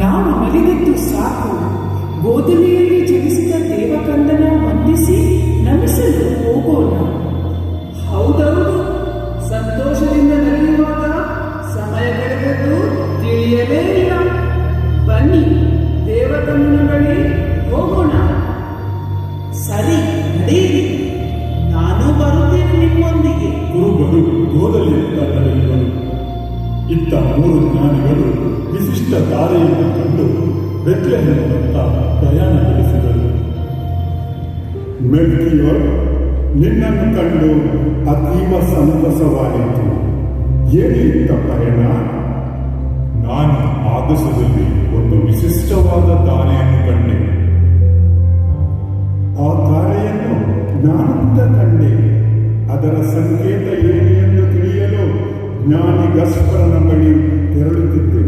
Speaker 8: ನಾವು ನಲಿದದ್ದು ಸಾಕು. ಗೋಧುಲಿಯಲ್ಲಿ ಜನಿಸಿದ ದೇವಕಂದನ ವಂದಿಸಿ ನಮಿಸಲು ಹೋಗೋಣ.
Speaker 7: ಹೌದೌದು, ಸಂತೋಷದಿಂದ ನಲಿಯುವಾಗ ಸಮಯ ಕಳೆದದ್ದು ತಿಳಿಯಲೇ ಇಲ್ಲ. ಬನ್ನಿ, ದೇವಕಂದನ ಬಳಿ ಹೋಗೋಣ. ಸರಿ, ನಡೆಯಿರಿ. ನಾನು ಬರುತ್ತೇನೆ ನಿಮ್ಮೊಂದಿಗೆ.
Speaker 6: ಕುರುಬರು ಗೋದಲಿಯತ್ತ ನಡೆಯುವರು. ಇತ್ತ ಮೂರು ಜ್ಞಾನಿಗಳು ವಿಶಿಷ್ಟ ತಾರೆಯನ್ನು ಕಂಡು ಬೆತ್ಲೆಹೇಮಿನತ್ತ ಪ್ರಯಾಣ ಬೆಳೆಸಿದರು.
Speaker 9: ಮೆಲ್ಕಿಯೋರ್, ನಿನ್ನನ್ನು ಕಂಡು ಅತೀವ ಸಂತಸವಾಯಿತು. ಏನು ಇತ್ತ ಪಯಣ?
Speaker 6: ನಾನು ಆಗಸದಲ್ಲಿ ಒಂದು ವಿಶಿಷ್ಟವಾದ ತಾರೆಯನ್ನು ಕಂಡೆ.
Speaker 9: ಆ ತಾರೆಯನ್ನು ನಾನು ಕೂಡ ಕಂಡೆ. ಅದರ ಸಂಕೇತ ಏನು ಎಂದು ತಿಳಿಯಲು ಜ್ಞಾನಿ ಗಸ್ಪರನ ಬಳಿ ತೆರಳುತ್ತಿದ್ದೆ.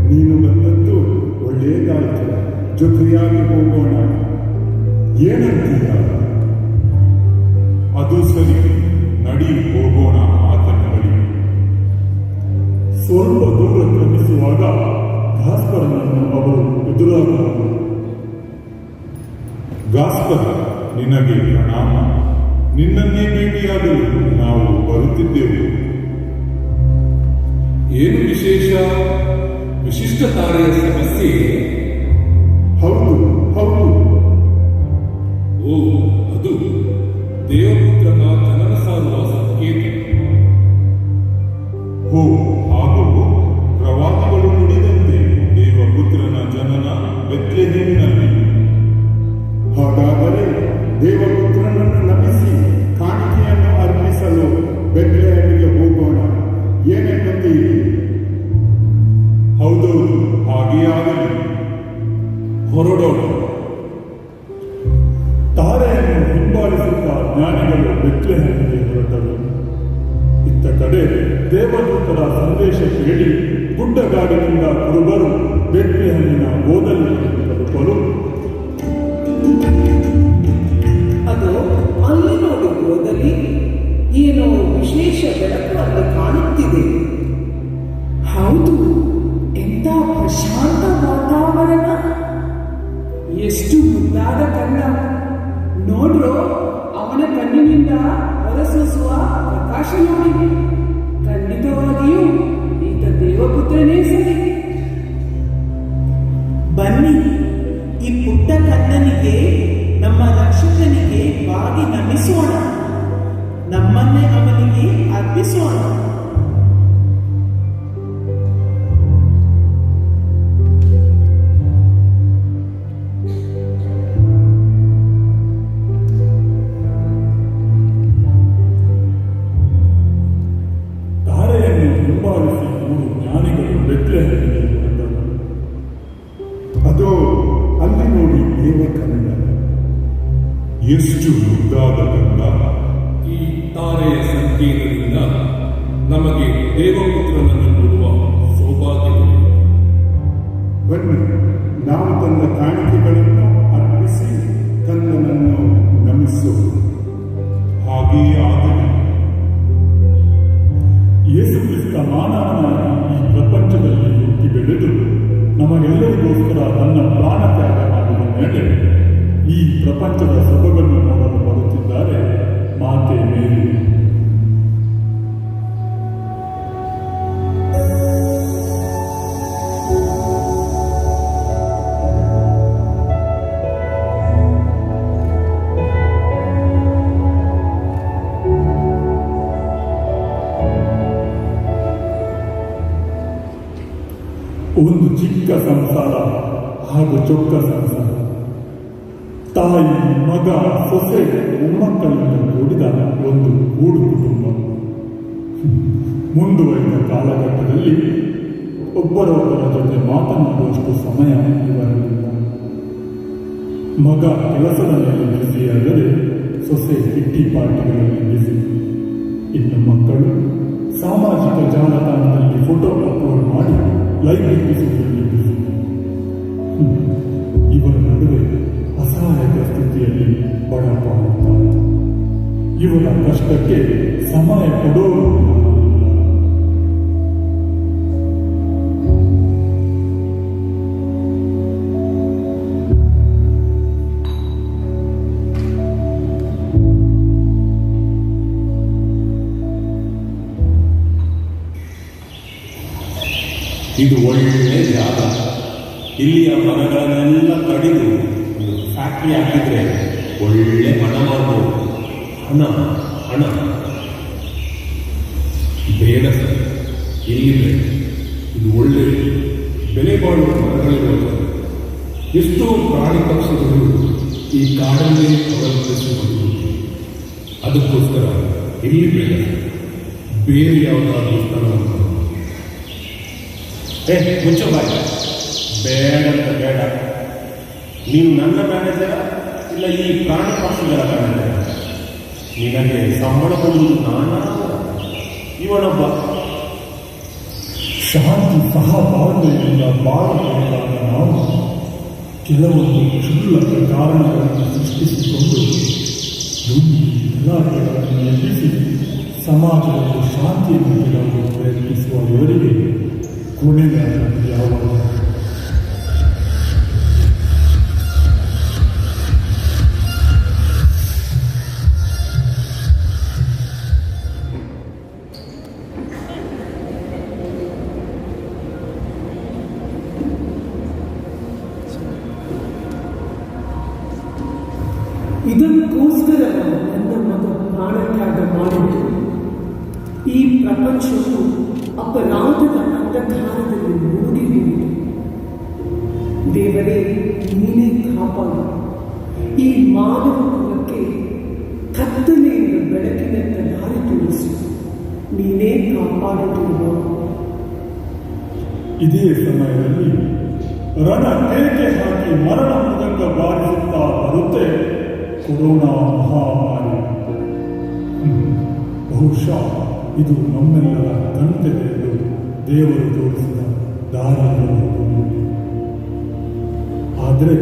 Speaker 9: ನೀನು ಬಂದದ್ದು ಒಳ್ಳೆಯದಾಯಿತು. ಜೊತೆಯಾಗಿ ಹೋಗೋಣ, ಏನಂತೀಯ?
Speaker 6: ಅದು ಸರಿ, ನಡಿ ಹೋಗೋಣ ಆತನ ಬಳಿ. ಸ್ವಲ್ಪ ದೂರ ಕ್ರಮಿಸುವಾಗ ಗಾಸ್ಪರನನ್ನು ಅವರು ಎದುರಾದರು. ಗಾಸ್ಪರ್, ನಿನಗೆ ಪ್ರಣಾಮ. ನಿನ್ನನ್ನೇ ಭೇಟಿಯಾಗಲು ನಾವು ಬರುತ್ತಿದ್ದೆವು. ಏನು ವಿಶೇಷ? ವಿಶಿಷ್ಟ ತಾರೆಯ ಸಮಸ್ಯೆ?
Speaker 9: ಹೌದು ಹೌದು.
Speaker 6: ಓ, ಅದು ದೇವಪುತ್ರನ ಜನನ ಸಾರುವ ಸಂಕೇತ. ಹೋ, ಹಾಗೂ ಪ್ರವಾದಿಗಳು ನುಡಿದಂತೆ ದೇವಪುತ್ರನ ಜನನ ಬೆತ್ಲೆಹೇಮಿನಲ್ಲಿ.
Speaker 9: ಹಾಗಾದರೆ ದೇವಪುತ್ರನನ್ನು ನಮಿಸಿ ಕಾಣಿಕೆಯನ್ನು ಅರ್ಪಿಸಲು ಬೆತ್ಲೆಹೇಮಿಗೆ ಹೋಗೋಣ, ಏನೆನ್ನುತ್ತೀರಿ?
Speaker 6: ಹೌದೌದು, ಹಾಗೆಯೇ ಆಗಲಿ. ಹೊರಡೋಣ. ತಾರೆಯನ್ನು ಹಿಂಬಾಲಿಸುತ್ತಾ ಜ್ಞಾನಿಗಳು ಬೆತ್ಲೆಹೇಮಿಗೆ ಹೊರಟರು. ಇತ್ತ ಕಡೆ ದೇವದೂತರ ಸಂದೇಶ ಕೇಳಿ ಗುಡ್ಡಗಾಡಿನಿಂದ ಕುರುಬರು ಬೆತ್ಲೆಹೇಮಿನ ಗೋದಲಿಗೆ ತಲುಪಲು,
Speaker 7: ಅದು ಅಲ್ಲಿ ನೋಡು ಗೋದಲಿ, ಏನೋ ವಿಶೇಷ ಬೆಳಕು ಅಲ್ಲಿ ಕಾಣುತ್ತಿದೆ.
Speaker 8: ಹೌದು, ಎಂಥ ಪ್ರಶಾಂತ ವಾತಾವರಣ! ಎಷ್ಟು ಮುದ್ದಾದ ಕಂದ! ನೋಡ್ರೋ, ಅವನ ಕಣ್ಣಿನಿಂದ ಹೊರಸೂಸುವ ಪ್ರಕಾಶ ನೋಡಿ. ಖಂಡಿತವಾಗಿಯೂ ಈತ ದೇವಪುತ್ರನೇ ಸರಿ.
Speaker 7: ಬನ್ನಿ, ಈ ಪುಟ್ಟ ಕಂದನಿಗೆ, ನಮ್ಮ ರಕ್ಷಕನಿಗೆ ಬಾಗಿ ನಮಿಸೋಣ. ನಮ್ಮನ್ನೇ ಅವನಿಗೆ ಅರ್ಪಿಸೋಣ.
Speaker 10: ಸಂಕೇತದಿಂದ ನಮಗೆ ದೇವಪುತ್ರನನ್ನು ನೋಡುವ ಸೌಭಾಗ್ಯ ದೊರೆಯಿತು.
Speaker 9: ಬನ್ನಿ, ನಾವು ತಂದ ಕಾಣಿಕೆಗಳನ್ನು ಅರ್ಪಿಸಿ ಕಂದನನ್ನು ನಮಿಸೋಣ.
Speaker 6: ಹಾಗೆಯೇ ಆಗಲಿ. ಯೇಸು ಕ್ರಿಸ್ತ ಮಾನವನಾಗಿ ಈ ಪ್ರಪಂಚದಲ್ಲಿ ಹುಟ್ಟಿ ಬೆಳೆದು ನಮಗೆಲ್ಲರಿಗೋಸ್ಕರ ತನ್ನ ಪ್ರಾಣ ತ್ಯಾಗ ಮಾಡಿದ ಮೇಲೆ ಈ ಪ್ರಪಂಚದ ಸೊಬಗನ್ನು ನೋಡಲು ಬರುತ್ತಿದ್ದಾರೆ ಮಾತೆ ಮೇರಿ. ಒಂದು ಚಿಕ್ಕ ಸಂಸಾರ ಹಾಗೂ ಚೊಕ್ಕ ಸಂಸಾರ, ತಾಯಿ, ಮಗ, ಸೊಸೆ, ಮೊಮ್ಮಕ್ಕಳಿಂದ ಕೂಡಿದ ಒಂದು ಕೂಡು ಕುಟುಂಬ. ಮುಂದುವರಿದ ಕಾಲಘಟ್ಟದಲ್ಲಿ ಒಬ್ಬರೊಬ್ಬರ ಜೊತೆ ಮಾತನಾಡುವಷ್ಟು ಸಮಯ ಇವರಲ್ಲಿಲ್ಲ. ಮಗ ಕೆಲಸದ ಮೇಲೆ ಬ್ಯುಸಿಯಾದರೆ ಸೊಸೆ ಕಿಟ್ಟಿ ಪಾರ್ಟಿಗಳಲ್ಲಿ ಬ್ಯುಸಿ. ಇನ್ನು ಮಕ್ಕಳು ಸಾಮಾಜಿಕ ಜಾಲತಾಣದಲ್ಲಿ ಫೋಟೋ ಅಪ್ಲೋಡ್ ಮಾಡಿ ಲೈವ್ ಇರಿಸುವುದರಲ್ಲಿ ಬ್ಯುಸಿ. ಇವರ ನಡುವೆ ಅಸಹಾಯಕ ಸ್ಥಿತಿಯಲ್ಲಿ ಬಡಪಾಡುತ್ತಾರೆ. ಇವರ ಕಷ್ಟಕ್ಕೆ ಸಮಯ ಕೊಡೋರು ಇಲ್ಲ.
Speaker 10: ಇದು ಒಳ್ಳೆ ಜಾಗ. ಇಲ್ಲಿಯ ಮರಗಳನ್ನೆಲ್ಲ ಕಡಿದು ಒಂದು ಫ್ಯಾಕ್ಟ್ರಿ ಹಾಕಿದ್ರೆ ಒಳ್ಳೆ ಹಣ ಮಾಡ್ಬೋದು. ಹಣ ಹಣ ಬೇಡ ಸರ್, ಇಲ್ಲಿ ಬೇಡ. ಇದು ಒಳ್ಳೆ ಬೆಲೆ ಬಾಳುವ ಮರಗಳಿರುವ ಜಾಗ. ಎಷ್ಟೋ ಪ್ರಾಣಿ ಪಕ್ಷಿಗಳು ಈ ಕಾಡಲ್ಲೇ ಅವಲಂಬಿಸಿ ಬದುಕುತ್ತಿವೆ. ಅದಕ್ಕೋಸ್ಕರ ಇಲ್ಲಿ ಬೇಡ, ಬೇರೆ ಯಾವುದಾದ್ರೂ ಸ್ಥಳವನ್ನು.
Speaker 11: ಏ ಮುಚ್ಚೋ ಬಾಯ್, ಬೇಡ ಅಂತ ಬೇಡ. ನೀನು ನನ್ನ ಮ್ಯಾನೇಜರ ಇಲ್ಲ ಈ ಪ್ರಾಣಿ ಪಕ್ಷಿಗಳ ಮ್ಯಾನೇಜರ? ನಿನಗೆ ಸಂಬಳ ಕೊಡುವುದು ನಾನಾ, ಇವನೊಬ್ಬ.
Speaker 6: ಶಾಂತಿ ಸಹಬಾಳ್ವೆಯಿಂದ ಬಾಳಬೇಕಾದ ನಾವು ಕೆಲವೊಂದು ಕ್ಷುಲ್ಲಕ ಕಾರಣಗಳನ್ನು ಸೃಷ್ಟಿಸಿಕೊಂಡು ದುಂಬಿ ಗಲಾಟೆಗಳನ್ನು ಎಬ್ಬಿಸಿ ಸಮಾಜದಲ್ಲಿ ಶಾಂತಿಯನ್ನು ಕೆಡವಲು ಪ್ರಯತ್ನಿಸುವ ಇವರಿಗೆ ಕೊನೆಗಾಲ ಯಾವಾಗ?
Speaker 8: ಇದಕ್ಕೋಸ್ಕರ ನನ್ನ ಮಗ ಪ್ರಾಣತ್ಯಾಗ ಮಾಡಿದ್ದು. ಈ ಪ್ರಪಂಚವು ಅಪರಾಧದ ಅಂಧಕಾರದಲ್ಲಿ ಮುಳುಗಿ ಹೋಗಿದೆ. ದೇವರೇ, ನೀನೇ ಕಾಪಾಡು. ಈ ಮಾನವ ಕುಲಕ್ಕೆ ಕತ್ತಲೆಯಿಂದ ಬೆಳಕಿನತ್ತ ದಾರಿ ತೋರಿಸು. ನೀನೇ ಕಾಪಾಡು ದೇವ.
Speaker 6: ಇದೇ ಸಮಯದಲ್ಲಿ ರಣ ಕೇಕೆ ಹಾಕಿ ಮರಣ ಮೃದಂಗ ಬಾರಿಸುತ್ತಾ ಬರುತ್ತೆ ಕೊರೋನಾ ಮಹಾಮಾರಿ. ಬಹುಶಃ ಇದು ನಮ್ಮೆಲ್ಲರ ಕಣ್ತೆರೆಯಲು ದೇವರು ತೋರಿಸಿದ ದಾರಿಯಿರಬಹುದು. ಆದರೆ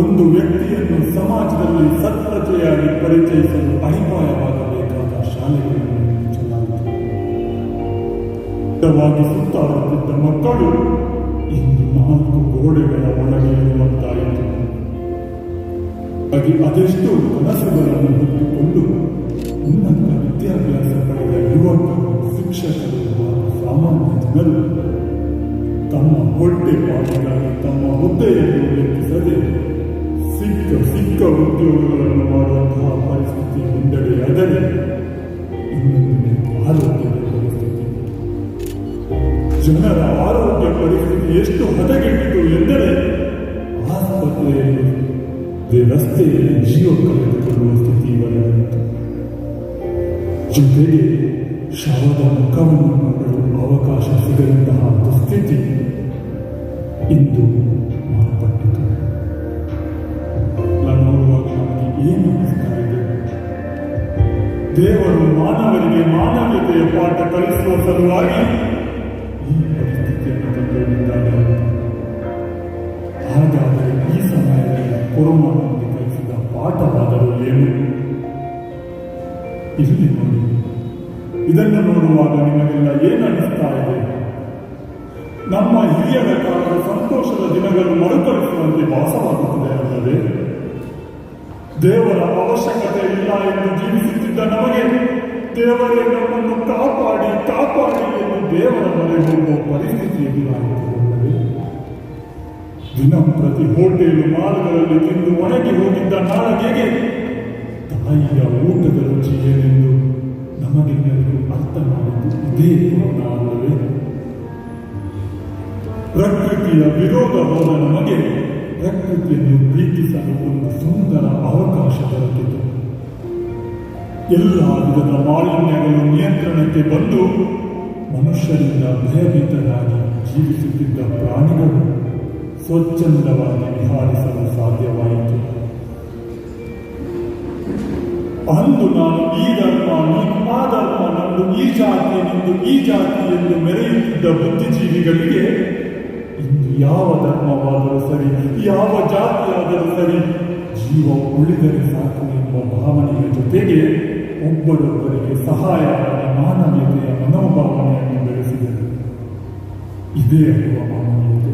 Speaker 6: ಒಂದು ವ್ಯಕ್ತಿಯನ್ನು ಸಮಾಜದಲ್ಲಿ ಸತ್ಪ್ರಜೆಯಾಗಿ ಪರಿಚಯಿಸಲು ಅಡಿಪಾಯವಾಗಬೇಕಾದ ಶಾಲೆಗಳನ್ನು ಮುಚ್ಚಲಾಯಿತು. ಸುತ್ತಾಡುತ್ತಿದ್ದ ಮಕ್ಕಳು ಇಂದು 4 ಗೋಡೆಗಳ ಒಳಗೆ ಇರುವಂತಾಯಿತು. ಹಾಗೆ ಅದೆಷ್ಟೋ ಕನಸುಗಳನ್ನು ಹೊತ್ತುಕೊಂಡು ಉನ್ನತ ವಿದ್ಯಾಭ್ಯಾಸ ಪಡೆದ ಯುವಕರು, ಶಿಕ್ಷಕರು ಹಾಗೂ ಸಾಮಾನ್ಯ ಜನರು ತಮ್ಮ ಹೊಟ್ಟೆ ಪಾಟಿಗಾಗಿ ತಮ್ಮ ಹುದ್ದೆಯನ್ನು ಲೆಕ್ಕಿಸದೆ ಸಿಕ್ಕ ಸಿಕ್ಕ ಉದ್ಯೋಗಗಳನ್ನು ಮಾಡುವಂತಹ ಪರಿಸ್ಥಿತಿ ಒಂದೆಡೆಯಾದರೆ, ಇನ್ನೊಂದೆಡೆ ಆರೋಗ್ಯದ ಪರಿಸ್ಥಿತಿ, ಜನರ ಆರೋಗ್ಯ ಪರಿಸ್ಥಿತಿ ಎಷ್ಟು ಹದಗೆಟ್ಟಿತು ಎಂದರೆ ಆಸ್ಪತ್ರೆಯಲ್ಲಿ ರಸ್ತೆಯಲ್ಲಿ ಜೀವ ಕಳೆದುಕೊಳ್ಳುವ ಸ್ಥಿತಿ ಬರಲಾಯಿತು. ಜೊತೆಗೆ ಶವದ ಮುಖವನ್ನು ನೋಡಲು ಅವಕಾಶ ಸಿಗದಂತಹ ದುಸ್ಥಿತಿ ಇಂದು ಮಾರ್ಪಟ್ಟಿತು. ನೋಡುವಾಗ ನಮಗೆ ಏನು ಅನಿಸ್ತಾ ಇದೆ? ದೇವರು ಮಾನವರಿಗೆ ಮಾನವ ಮಾನವೀಯತೆಯ ಪಾಠ ಕಲಿಸುವ ಸಲುವಾಗಿ ಈ ಪರಿಸ್ಥಿತಿಯನ್ನು ತಂದೊಡ್ಡಿದ್ದಾರೆ. ಹಾಗಾದರೆ ಈ ಸಮಯದಲ್ಲಿ ಕೊರೋನಾ ನಮಗೆ ಕಲಿಸಿದ ಪಾಠವಾದರೂ ಏನು? ಇಲ್ಲಿ ನೋಡಿ, ಇದನ್ನು ನೋಡುವಾಗ ನಿಮಗೆಲ್ಲ ಏನು ಅನಿಸ್ತಾ ಇದೆ? ನಮ್ಮ ಹಿರಿಯರ ಕಾಲದ ಸಂತೋಷದ ದಿನಗಳು ಮರುಕಳಿಸುವಂತೆ ಭಾಸವಾಗುತ್ತದೆ ಅಲ್ಲವೇ? ದೇವರ ಅವಶ್ಯಕತೆ ಇಲ್ಲ ಎಂದು ಜೀವಿಸುತ್ತಿದ್ದ ನಮಗೆ ದೇವರೇ ನಮ್ಮನ್ನು ಕಾಪಾಡಿ ಕಾಪಾಡಿ ಎಂದು ದೇವರ ಮೊರೆ ಹೋಗುವ ಪರಿಸ್ಥಿತಿ ಎದುರಾಗುತ್ತದೆ. ದಿನಂಪ್ರತಿ ಹೋಟೆಲು ಮಾಲ್ಗಳಲ್ಲಿ ತಿಂದು ಒಣಗಿ ಹೋಗಿದ್ದ ನಾಳಗೆಗೆ ತಾಯಿಯ ಊಟದ ರುಚಿ ಏನೆಂದು ನಮಗೆಲ್ಲರಿಗೂ ಅರ್ಥ ಮಾಡಿದ್ದು ಇದೇ ಕೊರೋನಾ ಅಲ್ಲವೇ? ಪ್ರಕೃತಿಯ ವಿರೋಧ ಹೋದ ನಮಗೆ ಪ್ರಕೃತಿಯನ್ನು ಪ್ರೀತಿಸಲು ಒಂದು ಸುಂದರ ಅವಕಾಶ ದೊರಕಿತು. ಎಲ್ಲ ವಿಧದ ಮಾಲಿನ್ಯಗಳು ನಿಯಂತ್ರಣಕ್ಕೆ ಬಂದು ಮನುಷ್ಯರಿಂದ ಭಯಭೀತರಾಗಿ ಜೀವಿಸುತ್ತಿದ್ದ ಪ್ರಾಣಿಗಳು ಸ್ವಚ್ಛಂದವಾಗಿ ವಿಹಾರಿಸಲು ಸಾಧ್ಯವಾಯಿತು. ಅಂದು ನಾನು ಈ ಧರ್ಮ, ನೀನು ಆ ಧರ್ಮ, ನಂದು ಈ ಜಾತಿ, ನಿಂದು ಈ ಜಾತಿ ಎಂದು ಮೆರೆಯುತ್ತಿದ್ದ ಬುದ್ಧಿಜೀವಿಗಳಿಗೆ ಇಂದು ಯಾವ ಧರ್ಮವಾದರೂ ಸರಿ, ಯಾವ ಜಾತಿಯಾದರೂ ಸರಿ, ಜೀವ ಉಳಿದರೆ ಸಾಕು ಎಂಬ ಭಾವನೆಯ ಜೊತೆಗೆ ಒಬ್ಬರೊಬ್ಬರಿಗೆ ಸಹಾಯ ಮಾಡಿ ಮಾನವೀಯತೆಯ ಮನೋಭಾವನೆಯನ್ನು ಬೆಳೆಸಿದರು. ಇದೇ ಅಲ್ವಾ ಮಾನವೀಯತೆ?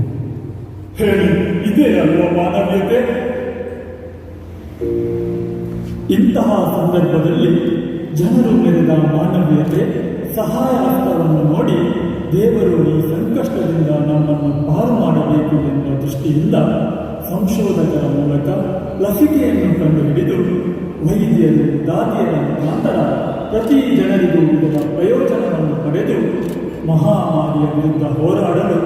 Speaker 6: ಹೇಳಿ, ಇದೇ ಅಲ್ವಾ ಮಾನವೀಯತೆ?
Speaker 12: ಇಂತಹ ಸಂದರ್ಭದಲ್ಲಿ ಜನರು ಮೆರೆದ ಮಾನವೀಯತೆ, ಸಹಾಯ ಹಸ್ತವನ್ನು ನೋಡಿ ದೇವರು ಈ ಸಂಕಷ್ಟದಿಂದ ನಮ್ಮನ್ನು ಪಾರು ಮಾಡಬೇಕು ಎಂಬ ದೃಷ್ಟಿಯಿಂದ ಸಂಶೋಧಕರ ಮೂಲಕ ಲಸಿಕೆಯನ್ನು ಕಂಡುಹಿಡಿದು ವೈದ್ಯರು, ದಾದಿಯರ ಮುಖಾಂತರ ಪ್ರತಿ ಜನರಿಗೂ ಇದರ ಪ್ರಯೋಜನವನ್ನು ಪಡೆದು ಮಹಾಮಾರಿಯ ವಿರುದ್ಧ ಹೋರಾಡಲು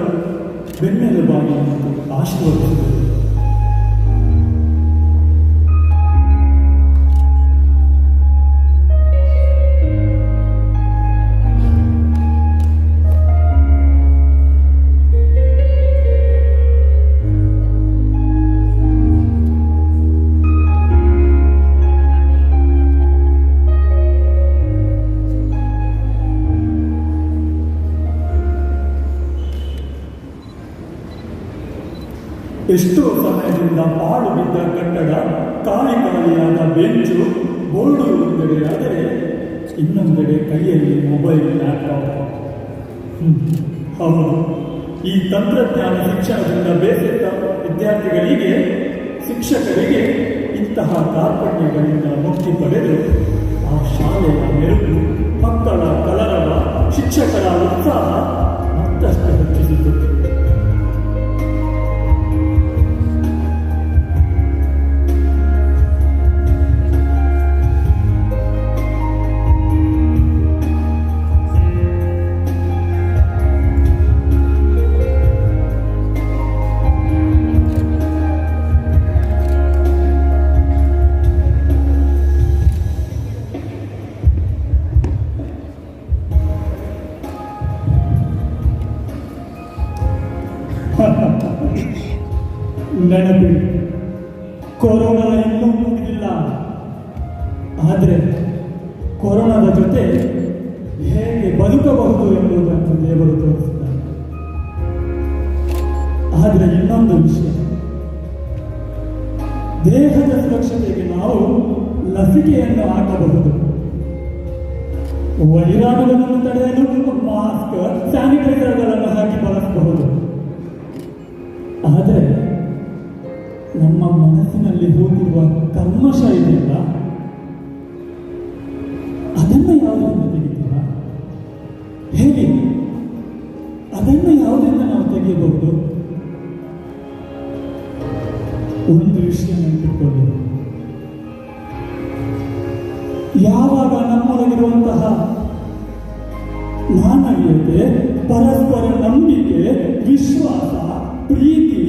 Speaker 12: ಬೆನ್ನೆಲುಬಾಗಿ ನಿಂತು ಆಶೀರ್ವದಿಸಿದರು. ಎಷ್ಟೋ ಸಮಯದಿಂದ ಪಾಳು ಬಿದ್ದ ಕಟ್ಟಡ, ಖಾಲಿ ಖಾಲಿಯಾದ ಬೆಂಚು, ಬೋರ್ಡು ಒಂದೆಡೆಯಾದರೆ ಇನ್ನೊಂದೆಡೆ ಕೈಯಲ್ಲಿ ಮೊಬೈಲ್, ಲ್ಯಾಪ್ಟಾಪ್. ಹೌದು, ಈ ತಂತ್ರಜ್ಞಾನ ಶಿಕ್ಷಣದಿಂದ ಬೇಸತ್ತ ವಿದ್ಯಾರ್ಥಿಗಳಿಗೆ, ಶಿಕ್ಷಕರಿಗೆ ಇಂತಹ ಕಾರ್ಪಣ್ಯಗಳಿಂದ ಮುಕ್ತಿ ಪಡೆದು ಆ ಶಾಲೆಯ ಮೆರುಗು, ಮಕ್ಕಳ ಕಲರವ, ಶಿಕ್ಷಕರ ಉತ್ಸಾಹ ಮತ್ತಷ್ಟು ಹೆಚ್ಚಿಸಿತು. ನೆನಪಿಡಿ, ಕೊರೋನಾ ಇನ್ನೂ ಮುಗಿದಿಲ್ಲ. ಆದರೆ ಕೊರೋನಾದ ಜೊತೆ ಹೇಗೆ ಬದುಕಬಹುದು ಎಂಬುದನ್ನು ದೇವರು ತೋರಿಸಿದ್ದಾನೆ. ಆದರೆ ಇನ್ನೊಂದು ವಿಷಯ, ದೇಹದ ಸುರಕ್ಷತೆಗೆ ನಾವು ಲಸಿಕೆಯನ್ನು ಹಾಕಬಹುದು, ವೈರಾಣುಗಳನ್ನು ತಡೆಯಲು ಮಾಸ್ಕ್, ಸ್ಯಾನಿಟೈಸರ್ಗಳನ್ನು ಹಾಕಿ ಬಳಸಬಹುದು. ಆದರೆ ನಮ್ಮ ಮನಸ್ಸಿನಲ್ಲಿ ಹೋಗಿರುವ ಕಲ್ಮಶ ಇದೆಯಲ್ಲ, ಅದನ್ನು ಯಾವುದರಿಂದ ತೆಗಿತೀರಾ ಹೇಳಿ? ಅದನ್ನು ಯಾವುದರಿಂದ ನಾವು ತೆಗೆಯಬಹುದು? ಒಂದು ವಿಷಯ ನೆನಪಿಟ್ಟುಕೊಳ್ಳಿ, ಯಾವಾಗ ನಮ್ಮೊಳಗಿರುವಂತಹ ಮಾನವೀಯತೆ, ಪರಸ್ಪರ ನಂಬಿಕೆ, ವಿಶ್ವಾಸ, ಪ್ರೀತಿ,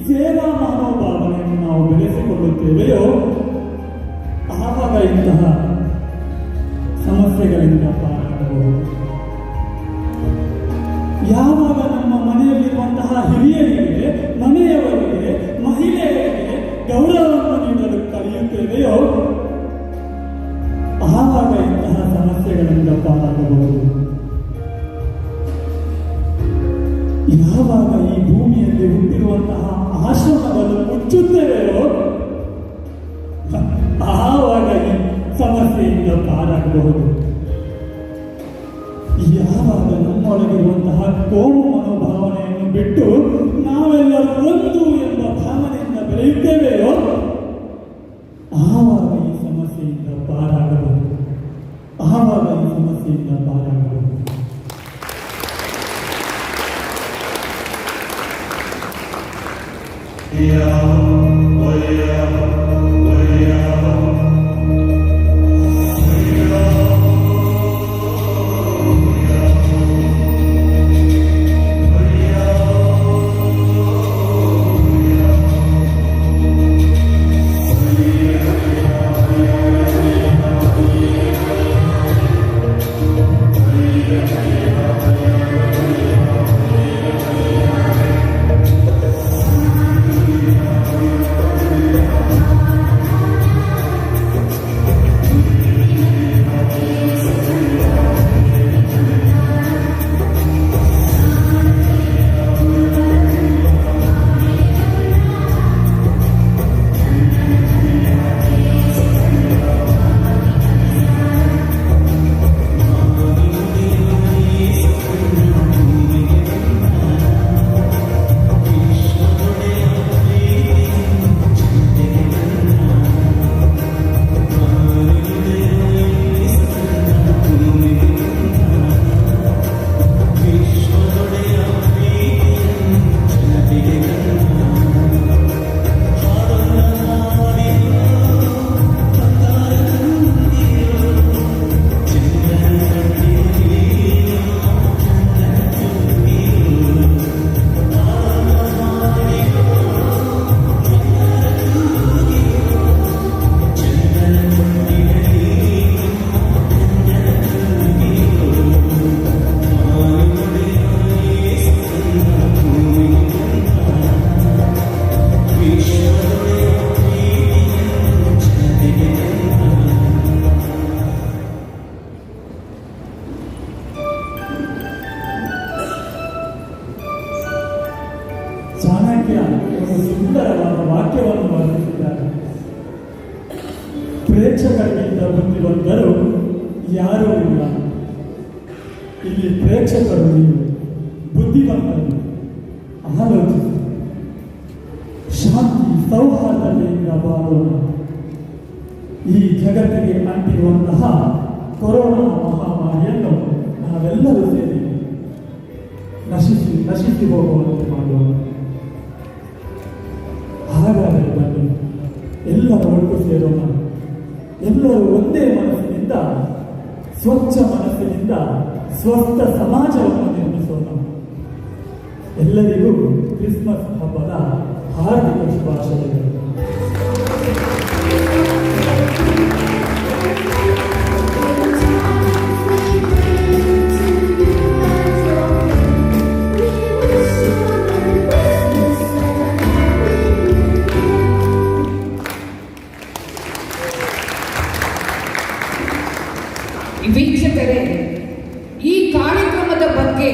Speaker 12: ಸೇವಾ ಮನೋಭಾವನೆಯನ್ನು ನಾವು ಬೆಳೆಸಿಕೊಳ್ಳುತ್ತೇವೆಯೋ ಆವಾಗ ಇಂತಹ ಸಮಸ್ಯೆಗಳಿಂದ ಪಾರಾಗಬಹುದು. ಯಾವಾಗ ನಮ್ಮ ಮನೆಯಲ್ಲಿರುವಂತಹ ಹಿರಿಯರಿಗೆ, ಮನೆಯವರಿಗೆ, ಮಹಿಳೆಯರಿಗೆ ಗೌರವವನ್ನು ನೀಡಲು ಕಲಿಯುತ್ತೇವೆಯೋ ಆವಾಗ ಇಂತಹ ಸಮಸ್ಯೆಗಳಿಂದ ಪಾರಾಗಬಹುದು. ಯಾವಾಗ ಈ ಭೂಮಿಯಲ್ಲಿ ಹುಟ್ಟಿರುವಂತಹ ಆಶ್ರಮಗಳು ಮುಚ್ಚುತ್ತವೆಯೋ ಆವಾಗ ಈ ಸಮಸ್ಯೆಯಿಂದ ಪಾರಾಗಬಹುದು. ಯಾವಾಗ ನಮ್ಮೊಳಗಿರುವಂತಹ ಕೋಮು ಮನೋಭಾವನೆಯನ್ನು ಬಿಟ್ಟು ನಾವೆಲ್ಲರೂ ಒಂದು ಎಂಬ ಭಾವನೆಯಿಂದ ಬೆಳೆಯುತ್ತೇವೆಯೋ ಆವಾಗ ಈ ಸಮಸ್ಯೆಯಿಂದ ಪಾರಾಗಬಹುದು. ಆವಾಗ ಈ ಸಮಸ್ಯೆಯಿಂದ ಪಾರಾಗಬಹುದು. ಚಾಣಕ್ಯ ಒಂದು ಸುಂದರವಾದ ವಾಕ್ಯವನ್ನು ವರ್ಣಿಸಿದ್ದಾರೆ. ಪ್ರೇಕ್ಷಕರಿಗಿಂತ ಬುದ್ಧಿವಂತರು ಯಾರೂ ಇಲ್ಲ. ಇಲ್ಲಿ ಪ್ರೇಕ್ಷಕರು ನೀವು, ಬುದ್ಧಿವಂತರು. ಆಲೋಚಿಸಿ, ಶಾಂತಿ ಸೌಹಾರ್ದತೆಯಿಂದ ಬಾಳೋಣ. ಈ ಜಗತ್ತಿಗೆ ಅಂಟಿರುವಂತಹ ಕೊರೋನಾ ಮಹಾಮಾರಿಯನ್ನು ನಾವೆಲ್ಲರೂ ಸೇರಿ ನಶಿಸಿ ನಶಿಸಿ ಹೋಗುವಂತೆ ಮಾಡೋಣ. ಹಾಗಾದರೆ ಬನ್ನಿ, ಎಲ್ಲರೂ ಒಟ್ಟು ಸೇರೋಣ. ಎಲ್ಲರೂ ಒಂದೇ ಮನಸ್ಸಿನಿಂದ, ಸ್ವಚ್ಛ ಮನಸ್ಸಿನಿಂದ ಸ್ವಸ್ಥ ಸಮಾಜವನ್ನು ನಿರ್ಮಿಸೋಣ. ಎಲ್ಲರಿಗೂ ಕ್ರಿಸ್ಮಸ್ ಹಬ್ಬದ ಹಾರ್ದಿಕ ಶುಭಾಶಯಗಳು.
Speaker 1: ವೀಕ್ಷಕರೇ, ಈ ಕಾರ್ಯಕ್ರಮದ ಬಗ್ಗೆ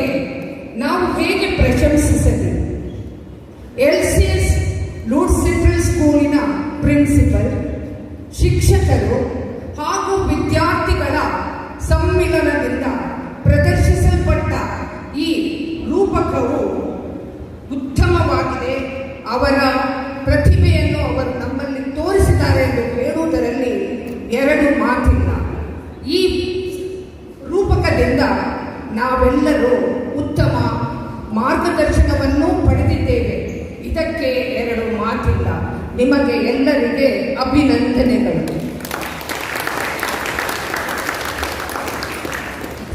Speaker 1: ನಾವು ಹೇಗೆ ಪ್ರಶಂಸಿಸಲಿ? ಎಲ್ಸಿಎಸ್ ಲೂರ್ಡ್ಸ್ ಸೆಂಟ್ರಲ್ ಸ್ಕೂಲಿನ ಪ್ರಿನ್ಸಿಪಲ್, ಶಿಕ್ಷಕರು ಹಾಗೂ ವಿದ್ಯಾರ್ಥಿಗಳ ಸಮ್ಮಿಲನದಿಂದ ಪ್ರದರ್ಶಿಸಲ್ಪಟ್ಟ ಈ ರೂಪಕವು ಉತ್ತಮವಾಗಿದೆ. ಅವರ ಪ್ರತಿಭೆಯನ್ನು ಅವರು ನಮ್ಮಲ್ಲಿ ತೋರಿಸಿದ್ದಾರೆ ಎಂದು ಹೇಳುವುದರಲ್ಲಿ ಎರಡು ಮಾತಿಲ್ಲ. ಈ ರೂಪಕದಿಂದ ನಾವೆಲ್ಲರೂ ಉತ್ತಮ ಮಾರ್ಗದರ್ಶನವನ್ನು ಪಡೆದಿದ್ದೇವೆ. ಇದಕ್ಕೆ ಎರಡು ಮಾತಿಲ್ಲ. ನಿಮಗೆ ಎಲ್ಲರಿಗೆ ಅಭಿನಂದನೆಗಳು.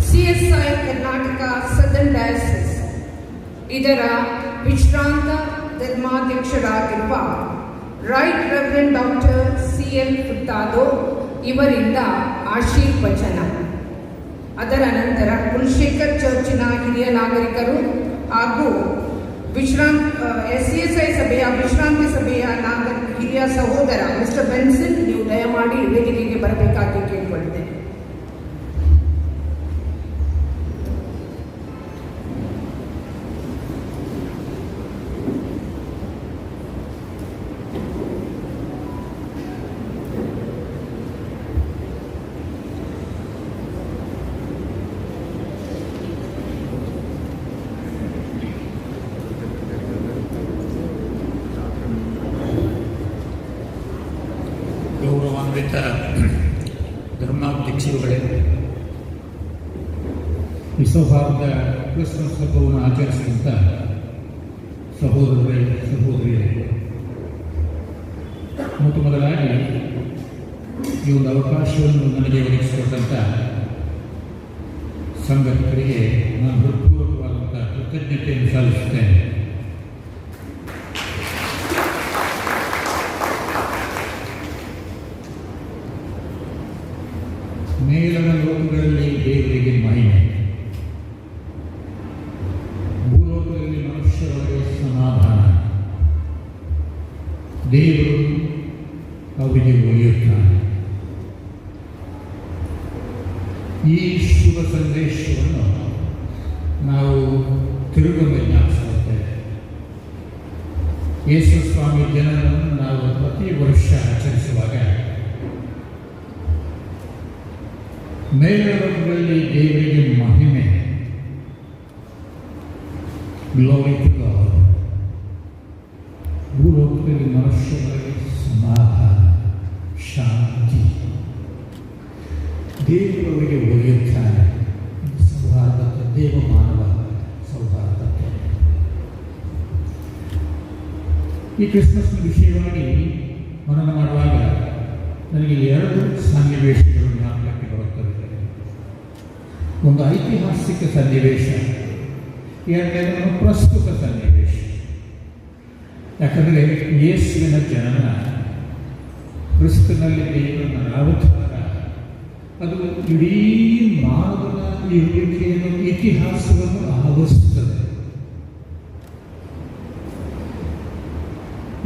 Speaker 1: ಸಿಎಸ್ಐ ಕರ್ನಾಟಕ ಸದರ್ನ್ ಡಯಾಸಿಸ್ ಇದರ ವಿಶ್ರಾಂತ ಧರ್ಮಾಧ್ಯಕ್ಷರಾಗಿರುವ Right Reverend Doctor C L Furtado ಇವರಿಂದ ಆಶೀರ್ವಚನ. ಅದರ ನಂತರ ಕುಲಶೇಖರ್ ಚರ್ಚಿನ ಹಿರಿಯ ನಾಗರಿಕರು ಹಾಗೂ ಎಸ್ಸಿಎಸ್ಐ ಸಭೆಯ ವಿಶ್ರಾಂತಿ ಸಭೆಯ ಹಿರಿಯ ಸಹೋದರ ಮಿಸ್ಟರ್ ಬೆನ್ಸಿನ್, ನೀವು ದಯಮಾಡಿ ವೇದಿಕೆಗೆ ಬರಬೇಕಾಗಿ ಕೇಳಿಕೊಳ್ಳುತ್ತೇನೆ.
Speaker 13: ಗೌರವಾನ್ವಿತ ಧರ್ಮಾಧ್ಯಕ್ಷರುಗಳೇ, ಈ ಸೌಹಾರ್ದ ಕ್ರಿಸ್ಮಸ್ ಹಬ್ಬವನ್ನು ಆಚರಿಸಿದಂಥ ಸಹೋದರರೇ, ಸಹೋದರಿಯರೇ, ಮೊಟ್ಟ ಮೊದಲಾಗಿ ಈ ಒಂದು ಅವಕಾಶವನ್ನು ನನಗೆ ಒದಗಿಸಿಕೊಟ್ಟಂಥ ಸಂಘಟಕರಿಗೆ ನಾನು ಹೃತ್ಪೂರ್ವಕವಾದಂಥ ಕೃತಜ್ಞತೆಯನ್ನು ಸಲ್ಲಿಸುತ್ತೇನೆ. ಮೇಲನ ಲೋಕಗಳಲ್ಲಿ ದೇವರಿಗೆ ಮಹಿಮೆ, ಭೂಲೋಕದಲ್ಲಿ ಮನುಷ್ಯರೊಳಗೆ ಸಮಾಧಾನ, ದೇವರು ಅವರಿಗೆ ಒಲಿಯುತ್ತಾನೆ. ಈ ಶುಭ ಸಂದೇಶವನ್ನು ನಾವು ತಿರುಗೊಮ್ಮೆ ಜ್ಞಾಪಿಸುತ್ತೇವೆ. ಯೇಸು ಸ್ವಾಮಿ ಜನನವನ್ನು ನಾವು ಪ್ರತಿ ವರ್ಷ ಆಚರಿಸುವಾಗ ಮೇಲೋಕಗಳಲ್ಲಿ ದೇವರಿಗೆ ಮಹಿಮೆ, ಗ್ಲೋರಿ ಟು ಗಾಡ್, ಭೂಲೋಕದಲ್ಲಿ ಮನುಷ್ಯರಿಗೆ ಸಮಾಧಾನ, ಶಾಂತಿ, ದೇವರವರಿಗೆ ಒಲಿಯುತ್ತಾನೆ. ಸೌಹಾರ್ದತೆ, ದೇವ ಮಾನವ ಸೌಹಾರ್ದತೆ. ಈ ಕ್ರಿಸ್ಮಸ್ನ ವಿಷಯವಾಗಿ ಮನನ ಮಾಡುವಾಗ ನನಗೆ ಎರಡು ಸನ್ನಿವೇಶಗಳು ಜ್ಞಾಪಕಕ್ಕೆ ಬರುತ್ತವೆ. ಒಂದು ಐತಿಹಾಸಿಕ ಸನ್ನಿವೇಶ, ಎರಡನೇದು ಪ್ರಸ್ತುತ ಸನ್ನಿವೇಶ. ಯಾಕಂದರೆ ಯೇಸುವಿನ ಜನನ, ಕ್ರಿಸ್ತನಲ್ಲಿ ದೇವರ ಅವತಾರ, ಅದು ಇಡೀ ಮಾನವನ ಇರುವಿಕೆಯನ್ನು, ಇತಿಹಾಸವನ್ನು ಆವರಿಸುತ್ತದೆ.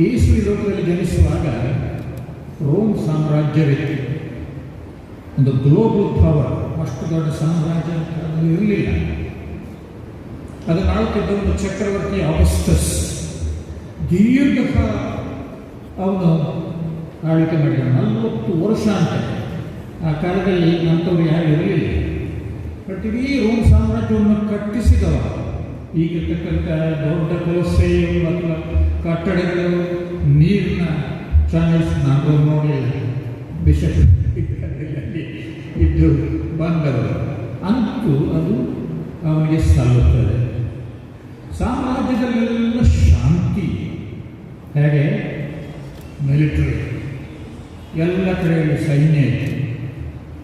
Speaker 13: ಯೇಸು ಈ ಲೋಕದಲ್ಲಿ ಜನಿಸುವಾಗ ರೋಮ್ ಸಾಮ್ರಾಜ್ಯವಿತ್ತು, ಒಂದು ಗ್ಲೋಬಲ್ ಪವರ್. ಅಷ್ಟು ದೊಡ್ಡ ಸಾಮ್ರಾಜ್ಯ ಇರಲಿಲ್ಲ. ಅದನ್ನು ಆಳುತ್ತಿದ್ದ ಒಂದು ಚಕ್ರವರ್ತಿ ಆಗಸ್ಟಸ್ ದೀರ್ಘಕಾಲ ಅವನು ಆಳ್ವಿಕೆ ಮಾಡಿದ, 40 ವರ್ಷ ಅಂತ. ಆ ಕಾಲದಲ್ಲಿ ಅಂಥವ್ರು ಯಾರು ಇರಲಿಲ್ಲ. ಬಟ್ ಇಡೀ ರೋಮ್ ಸಾಮ್ರಾಜ್ಯವನ್ನು ಕಟ್ಟಿಸಿದವ. ಈಗಿರ್ತಕ್ಕಂಥ ದೊಡ್ಡ ಕೊಲೊಸೆಯಂ ಅಥವಾ ಕಟ್ಟಡಗಳು, ನೀರಿನ ಚಾನಲ್ಸ್ ನಾನು ನೋಡಲಿಲ್ಲ, ಬಿಷಪ್ ಇದ್ದು ಬಂದವರು. ಅಂತೂ ಅದು ಅವನಿಗೆ ಸಲ್ಲುತ್ತದೆ. ಸಾಮ್ರಾಜ್ಯದಲ್ಲೆಲ್ಲ ಶಾಂತಿ, ಹೇಗೆ ಮಿಲಿಟರಿ ಎಲ್ಲ ಕಡೆಯಲ್ಲಿ ಸೈನ್ಯ ಇತ್ತು,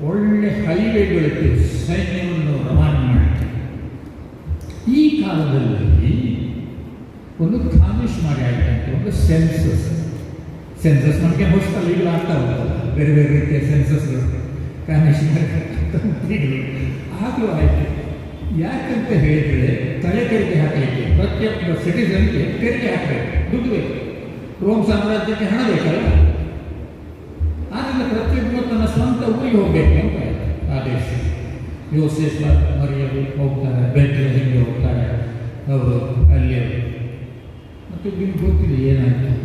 Speaker 13: ಒಳ್ಳೆ ಹೈವೇಗಳಿತ್ತು, ಸೈನ್ಯವನ್ನು ರವಾನೆ ಮಾಡಿತ್ತು. ಈ ಕಾಲದಲ್ಲಿ ಒಂದು ಖಾನಿಶ್ ಮಾಡಿ ಆಯ್ತಂತೆ, ಒಂದು ಸೆನ್ಸಸ್. ಸೆನ್ಸಸ್ ನಮಗೆ ಹೊಸತಲ್ಲ, ಈಗಲೂ ಆಗ್ತಾ ಹೋಗ್ತಲ್ಲ, ಬೇರೆ ಬೇರೆ ರೀತಿಯ ಸೆನ್ಸಸ್ಗಳು ಖಾನಿಶ್ ಮಾಡಿ ಆಗಲೂ ಆಯಿತು. ಯಾಕಂತ ಹೇಳಿದರೆ ತಲೆ ತೆರಿಗೆ ಹಾಕಲಿಕ್ಕೆ ಪ್ರತಿಯೊಬ್ಬ ಸಿಟಿಸನ್ಗೆ ತೆರಿಗೆ ಹಾಕಬೇಕು, ದುಡ್ಡು ಬೇಕು. ರೋಮ್ ಸಾಮ್ರಾಜ್ಯಕ್ಕೆ ಹಣ ಬೇಕಲ್ಲ, ಆದ್ದರಿಂದ ಪ್ರತಿಯೊಬ್ಬರು ತನ್ನ ಸ್ವಂತ ಊರಿಗೆ ಹೋಗಬೇಕು ಅಂತ ಆಯಿತು ಆದೇಶ. ಯೋಸೇಫ ಮರಿಯರು ಹೋಗ್ತಾರೆ, ಬೆತ್ಲೆಹೇಮ್ಗೆ ಹೋಗ್ತಾರೆ ಅವರು ಅಲ್ಲಿ. ಮತ್ತು ನಿಮ್ಗೆ ಗೊತ್ತಿದೆ ಏನಾಯಿತು ಅಂತ.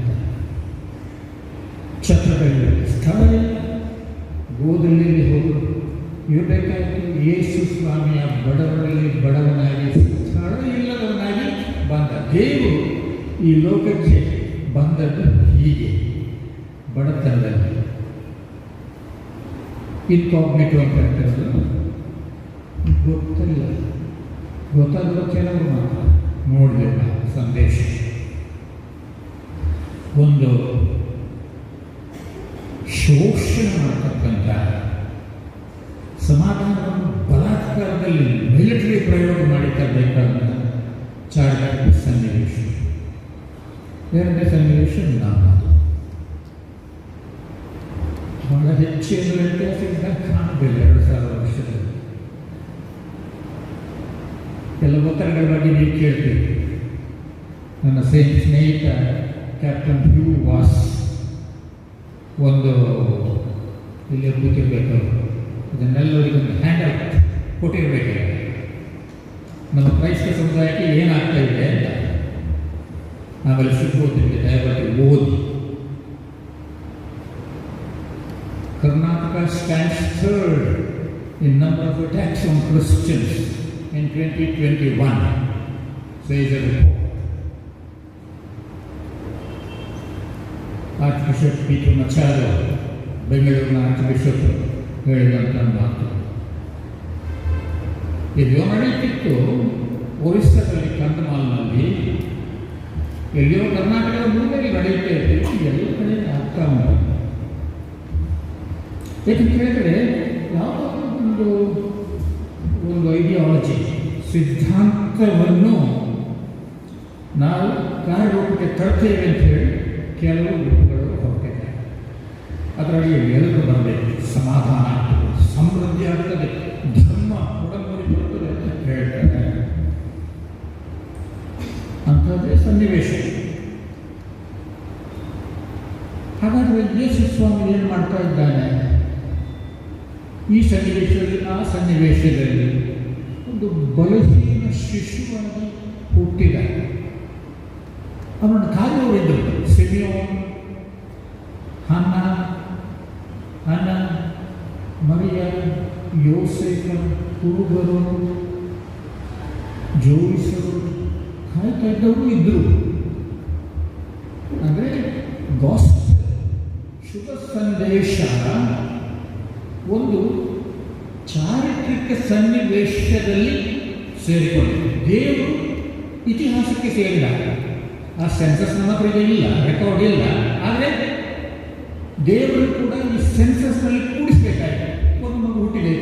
Speaker 13: ಛತ್ರದಲ್ಲಿ ಸ್ಥಳವಿಲ್ಲ, ಗೋದಲ್ಲಿಯಲ್ಲಿ ಹೋದರು ಇರಬೇಕಾಯಿತು. ಯೇಸು ಸ್ವಾಮಿಯ ಬಡವರಲ್ಲಿ ಬಡವನಾಗಿ, ಸ್ಥಳ ಇಲ್ಲದವನಾಗಿ ಬಂದ ದೇವರು ಈ ಲೋಕಕ್ಕೆ ಬಂದದ್ದು ಹೀಗೆ, ಬಡತನದಲ್ಲಿ. ಇನ್ಕಾಗ್ನೇಟಿವ್ ಅಂತ ಹೇಳ್ತಾರೆ, ಗೊತ್ತಿಲ್ಲ, ಗೊತ್ತಾದರೂ ಕೆಲವರು ಮಾತ್ರ ನೋಡಲಿಲ್ಲ ಸಂದೇಶ. ಒಂದು ಶೋಷಣೆ ಮಾಡತಕ್ಕಂಥ ಸಮಾಧಾನವನ್ನು ಬಲಾತ್ಕಾರದಲ್ಲಿ ಮಿಲಿಟರಿ ಪ್ರಯೋಗ ಮಾಡಿ ತರಬೇಕಾದ ಚಾರ್ಜ್ ಸನ್ನಿವೇಶ. ಎರಡನೇ ಸನ್ನಿವೇಶ ನಮ್ಮದು. ಬಹಳ ಹೆಚ್ಚಿನ ವ್ಯತ್ಯಾಸ ಇದ್ದಾಗ ಕಾಣುವುದಿಲ್ಲ 2000 ವರ್ಷದಲ್ಲಿ. ಕೆಲವು ಒತ್ತಡಗಳ ಬಗ್ಗೆ ನೀವು ಕೇಳ್ತೀರಿ. ನನ್ನ ಸ್ನೇಹಿತ ಕ್ಯಾಪ್ಟನ್ ಹ್ಯೂ ವಾಸ್ ಒಂದು ಇಲ್ಲೇ ಕೂತಿರ್ಬೇಕು, ಇದನ್ನೆಲ್ಲರಿಗೊಂದು ಹ್ಯಾಂಡ್ ಔಟ್ ಕೊಟ್ಟಿರಬೇಕು, ನಮ್ಮ ಕ್ರೈಸ್ತ ಸಮುದಾಯಕ್ಕೆ ಏನಾಗ್ತಾ ಇದೆ ಅಂತ. ಆಮೇಲೆ ಸಿಗ್ಬೋದು ನಿಮಗೆ, ದಯಮಾಡಿ ಓದಿ. Karnataka stands third in number of attacks on Christians in 2021, says a report. Archbishop Peter Machado ಬೆಂಗಳೂರಿನ ಆರ್ಚ್ ಬಿಷಪ್ ಹೇಳಿದಂಥ ಮಾತು. ಎಲ್ಲಿಯೋ ನಡೀತಿತ್ತು ಒರಿಸ್ಸಾದಲ್ಲಿ, ಕಂದಮಾಲ್ನಲ್ಲಿ, ಎಲ್ಲಿಯೋ ಕರ್ನಾಟಕದ ಮೂಲೆಯಲ್ಲಿ ನಡೆಯುತ್ತಾ ಇರ್ತೀವಿ, ಎಲ್ಲ ಕಡೆ ಆಗ್ತಾ ಉಂಟು. ಯಾಕಂತ ಹೇಳಿದರೆ ಯಾವುದೋ ಒಂದು ಒಂದು ಐಡಿಯಾಲಜಿ, ಸಿದ್ಧಾಂತವನ್ನು ನಾವು ಕಾರ್ಯರೂಪಕ್ಕೆ ತರ್ತೇವೆ ಅಂತ ಹೇಳಿ ಕೆಲವು ಗುಂಪುಗಳು ಹೊರಟಿದೆ. ಅದರಲ್ಲಿ ಎಲ್ಲರೂ ಬರಬೇಕು, ಸಮಾಧಾನ ಆಗ್ತದೆ, ಸಮೃದ್ಧಿ ಆಗ್ತದೆ, ಧರ್ಮ ಒಡಮೂಡಿ ಬರ್ತದೆ ಅಂತ ಹೇಳ್ತಾರೆ. ಅಂಥದ್ದೇ ಸನ್ನಿವೇಶ. ಹಾಗಾದರೆ ಯೇಸು ಸ್ವಾಮಿ ಏನು ಮಾಡ್ತಾ ಇದ್ದಾನೆ ಈ ಸನ್ನಿವೇಶದಲ್ಲಿ? ಆ ಸನ್ನಿವೇಶದಲ್ಲಿ ಒಂದು ಬಲಹೀನ ಶಿಶುವಾಗಿ ಹುಟ್ಟಿದ. ಅವನನ್ನು ಕಾಯುವವರಿದ್ದರು, ಸಿಮಿಯೋನ್, ಹನ್ನ, ಹನ್ನ, ಮರಿಯ, ಯೋಸೇಫ, ಕುರುಬರು, ಜೋಯಿಸರು ಕಾಯ್ತಾ ಇದ್ದವರು ಇದ್ದರು. ಅಂದರೆ ಗಾಸ್ಪೆಲ್, ಶುಭ ಸಂದೇಶ ಒಂದು ಚಾರಿತ್ರಿಕ ಸನ್ನಿವೇಶದಲ್ಲಿ ಸೇರಿಕೊಂಡಿದೆ. ದೇವರು ಇತಿಹಾಸಕ್ಕೆ ಸೇರಿದ. ಆ ಸೆನ್ಸಸ್ ನಮ್ಮ ಹತ್ರ ಇಲ್ಲ, ರೆಕಾರ್ಡ್ ಇಲ್ಲ. ಆದರೆ ದೇವರು ಕೂಡ ಈ ಸೆನ್ಸಸ್ನಲ್ಲಿ ಕೂಡಿಸಬೇಕಾಯಿತು. ಒಂದು ಮಗು ಹುಟ್ಟಿದೆ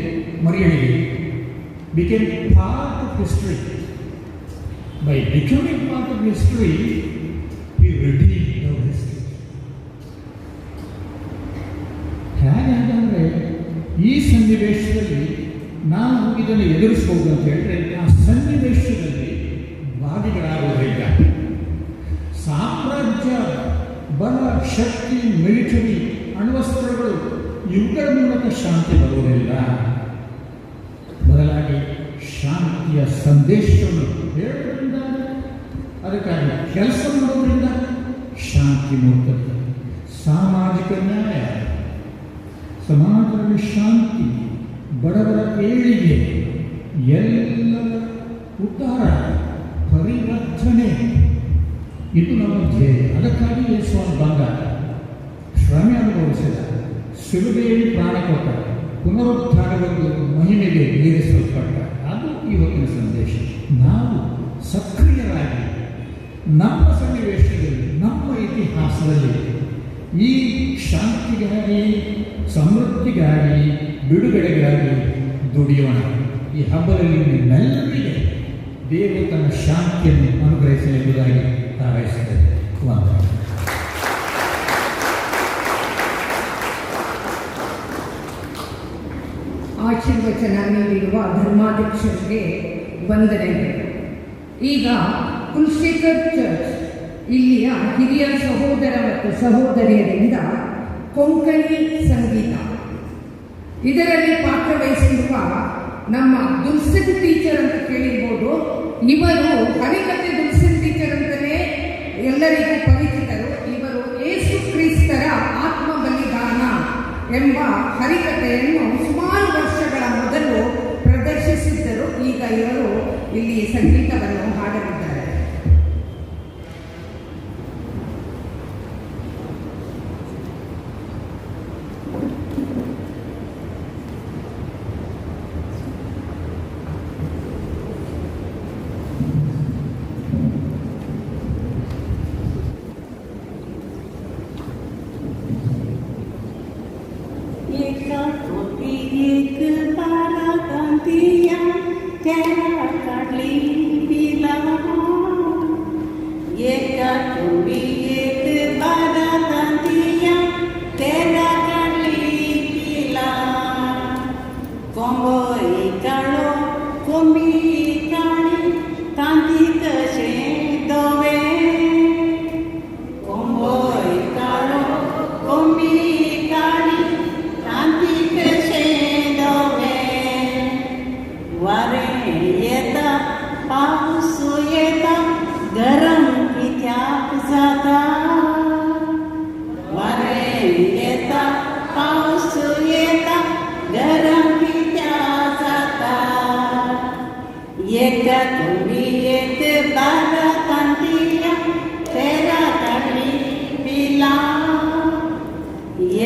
Speaker 13: ಮರಿಯಳಿಗೆ, became part of history. By becoming part of history he redeemed our history. ಹೇಗೆ ಅಂದರೆ ಈ ಸನ್ನಿವೇಶದಲ್ಲಿ ನಾವು ಇದನ್ನು ಎದುರಿಸಬಹುದು ಅಂತ ಹೇಳಿದ್ರೆ, ಆ ಸನ್ನಿವೇಶದಲ್ಲಿ ಭಾಗಿಗಳಾಗುವುದಿಲ್ಲ. ಸಾಮ್ರಾಜ್ಯ, ಬಲ, ಶಕ್ತಿ, ಮಿಲಿಟರಿ, ಅಣ್ವಸ್ತ್ರಗಳು ಇವುಗಳ ಮೂಲಕ ಶಾಂತಿ ಬರುವುದಿಲ್ಲ. ಬದಲಾಗಿ ಶಾಂತಿಯ ಸಂದೇಶವನ್ನು ಹೇಳುವುದರಿಂದ, ಅದಕ್ಕಾಗಿ ಕೆಲಸ ಮಾಡುವುದರಿಂದ ಶಾಂತಿ ಮೂಡುತ್ತದೆ. ಸಾಮಾಜಿಕ ನ್ಯಾಯ, ಸಮಾಜದಲ್ಲಿ ಶಾಂತಿ, ಬಡವರ ಏಳಿಗೆ, ಎಲ್ಲರ ಉದ್ಧಾರ, ಪರಿವರ್ತನೆ, ಇದು ನಮ್ಮ ಧ್ಯೇಯ. ಅದಕ್ಕಾಗಿ ಯೇಸುವನ್ನು ಬಂದ, ಶ್ರಮೆ ಅನುಭವಿಸಿದ, ಶಿಲುಬೆಯಲ್ಲಿ ಪ್ರಾಣ ಕೊಟ್ಟ, ಪುನರುದ್ಧಾರಗೊಂಡು ಮಹಿಮೆಗೆ ಏರಿಸಲ್ಪಟ್ಟ. ಅದು ಇವತ್ತಿನ ಸಂದೇಶ. ನಾವು ಸಕ್ರಿಯರಾಗಿ ನಮ್ಮ ಸನ್ನಿವೇಶದಲ್ಲಿ, ನಮ್ಮ ಇತಿಹಾಸದಲ್ಲಿ ಈ ಶಾಂತಿಗಾಗಿ, ಸಮೃದ್ಧಿಗಾಗಿ, ಬಿಡುಗಡೆಗಾಗಿ ದುಡಿಯೋಣ. ಈ ಹಬ್ಬದಲ್ಲಿ ನಿಮ್ಮೆಲ್ಲರಿಗೆ ದೇವರು ತನ್ನ ಶಾಂತಿಯನ್ನು ಅನುಗ್ರಹಿಸಲಿ ಎಂಬುದಾಗಿ ಹಾರೈಸುತ್ತೇನೆ. ವಂದನೆ.
Speaker 1: ಆಶೀರ್ವಚನ ನೀಡಿರುವ ಧರ್ಮಾಧ್ಯಕ್ಷರಿಗೆ ವಂದನೆಗಳು. ಈಗ ಕುಲಶೇಖರ್ ಚರ್ಚ್ ಇಲ್ಲಿಯ ಹಿರಿಯ ಸಹೋದರ ಮತ್ತು ಸಹೋದರಿಯರಿಂದ ಕೊಂಕಣಿ ಸಂಗೀತ. ಇದರಲ್ಲಿ ಪಾತ್ರವಹಿಸಿರುವ ನಮ್ಮ ದುಲ್ಸಿನ್ ಟೀಚರ್ ಅಂತ ಕೇಳಿರ್ಬೋದು. ಇವರು ಹರಿಕತೆ ದುಲ್ಸಿನ್ ಟೀಚರ್ ಅಂತಲೇ ಎಲ್ಲರಿಗೂ ಪರಿಚಿತರು. ಇವರು ಏಸು ಕ್ರಿಸ್ತರ ಆತ್ಮ ಬಲಿದಾನ ಎಂಬ ಹರಿಕತೆಯನ್ನು ಸುಮಾರು ವರ್ಷಗಳ ಮೊದಲು ಪ್ರದರ್ಶಿಸಿದ್ದರು. ಈಗ ಇವರು ಇಲ್ಲಿ ಸಂಗೀತವನ್ನು ಹಾಡಲಿದ್ದಾರೆ.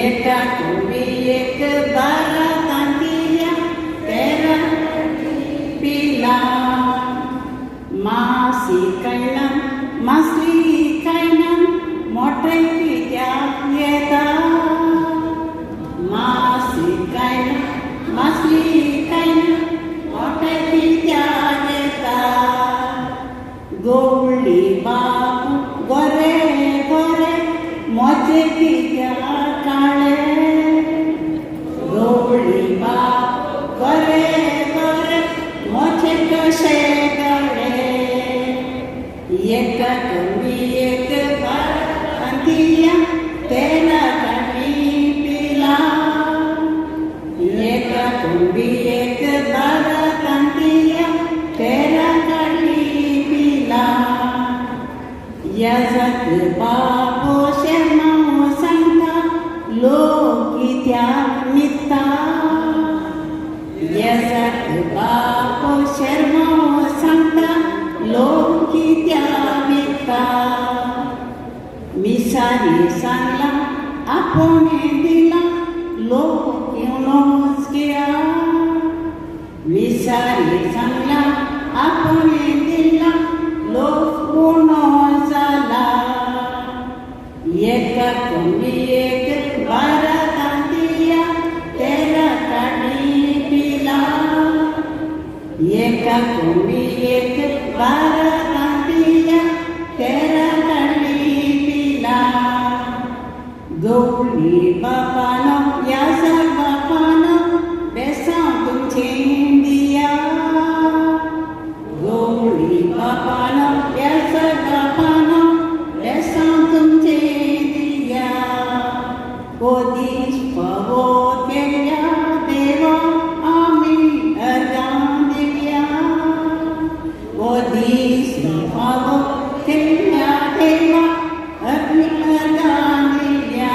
Speaker 14: Eta मासी कायना मासली कायना मोठें कित्याक येता मासी कायना मासली कायना मोठें कित्याक येता गवळी बाबू गोरे गोरे मोजे कित्याक काळे गवळी बाबू गोरे गोरे मोजे कशे काळे एका कमी एक बार तेरा काडी पिला एका कुंबी एक बारा तांतिया तेरा काडी पिला याजक बाबो शेमाव सांगता लोक कित्याक न्हिदता याजक बाबो शेरमाव सांगता लोक कित्याक न्हिदता मिसारी सांगला आपोणे दिला लोक येवनोच गया मिसारी सांगला आपोणे दिला लोक उणो जाला एका कमी एक बारा तांतिया तेरा काडी पिला एका कमी एक बारा तांतिया तेरा काडी पिला गवळी बापानो याजक बापानो बेसांव तुमचें दिया गवळी बापानो याजक बापानो बेसांव तुमचें दिया ओ दीस फावो केल्या देवा आमी अर्गां दिवया ओ दीस फावो केल्या देवा आमी अर्गां दिवया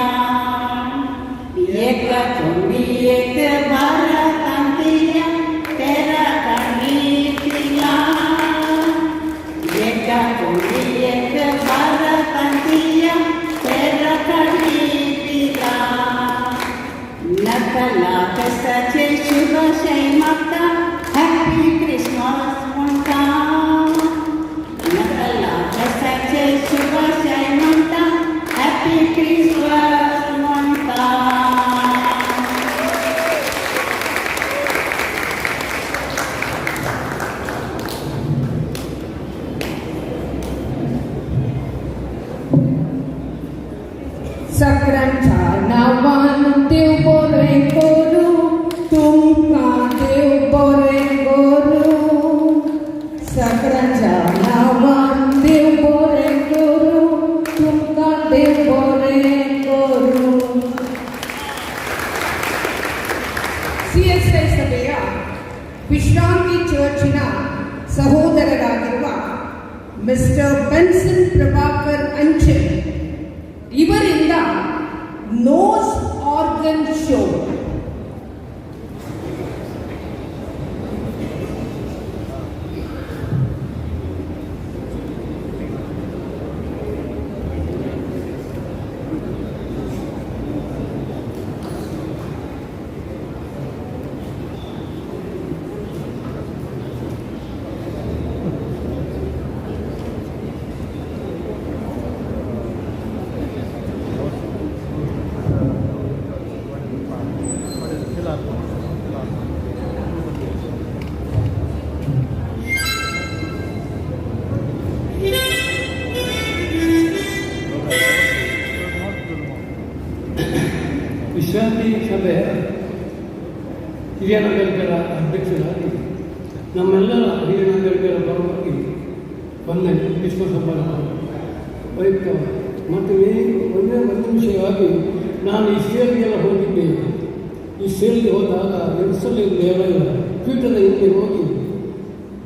Speaker 14: एका कमी एक बारा तांतिया तेरा काडी पिला एका कमी एक बारा तांतिया तेरा काडी पिला नकला कसाचे शुभाशय मागता हॅपी क्रिसमस म्हणटा नकला कसाचे शुभाशय म्हणटा हॅपी क्रिसमस म्हणटा.
Speaker 1: सगळ्यांच्या नांवान देव बरें करूं तुमकां देव बरें करूं सगळ्यांच्या नांवान देव बरें करूं तुमकां देव बरें करूं. ಸಿಎಸ್ಐ ಸಭೆಯ ವಿಶ್ರಾಂತಿ ಚರ್ಚಿನ ಸಹೋದರರಾಗಿರುವ ಮಿಸ್ಟರ್ ಬೆನ್ಸನ್ ಪ್ರಭಾಕರ್ ಅಂಚೆ ಇವರಿಂದ ನೋಸ್ ಆರ್ಗನ್ ಶೋ.
Speaker 3: ವಿಶ್ರಾಂತಿ ಸಭೆಯ ಹಿರಿಯ ನಾಗರಿಕರ ಅಧ್ಯಕ್ಷರಾಗಿ ನಮ್ಮೆಲ್ಲರ ಹಿರಿಯ ನಾಗರಿಕರ ಪರವಾಗಿ ವಂದನೆ ಕ್ರಿಸ್ಮಸ್ ಹಬ್ಬದ ವೈಯಕ್ತಿಕವಾಗಿ. ಮತ್ತು ಒಂದೇ ಒಂದು ವಿಷಯವಾಗಿ ನಾನು ಈ ಸೇಲ್ಗೆಲ್ಲ ಹೋಗಿದ್ದೇನೆ. ಈ ಸೇಲ್ಗೆ ಹೋದಾಗ ಯೆರೂಸಲೇಮ್ ದೇವಾಲಯದ ಪೀಠದ ಹಿಂದೆ ಹೋಗಿ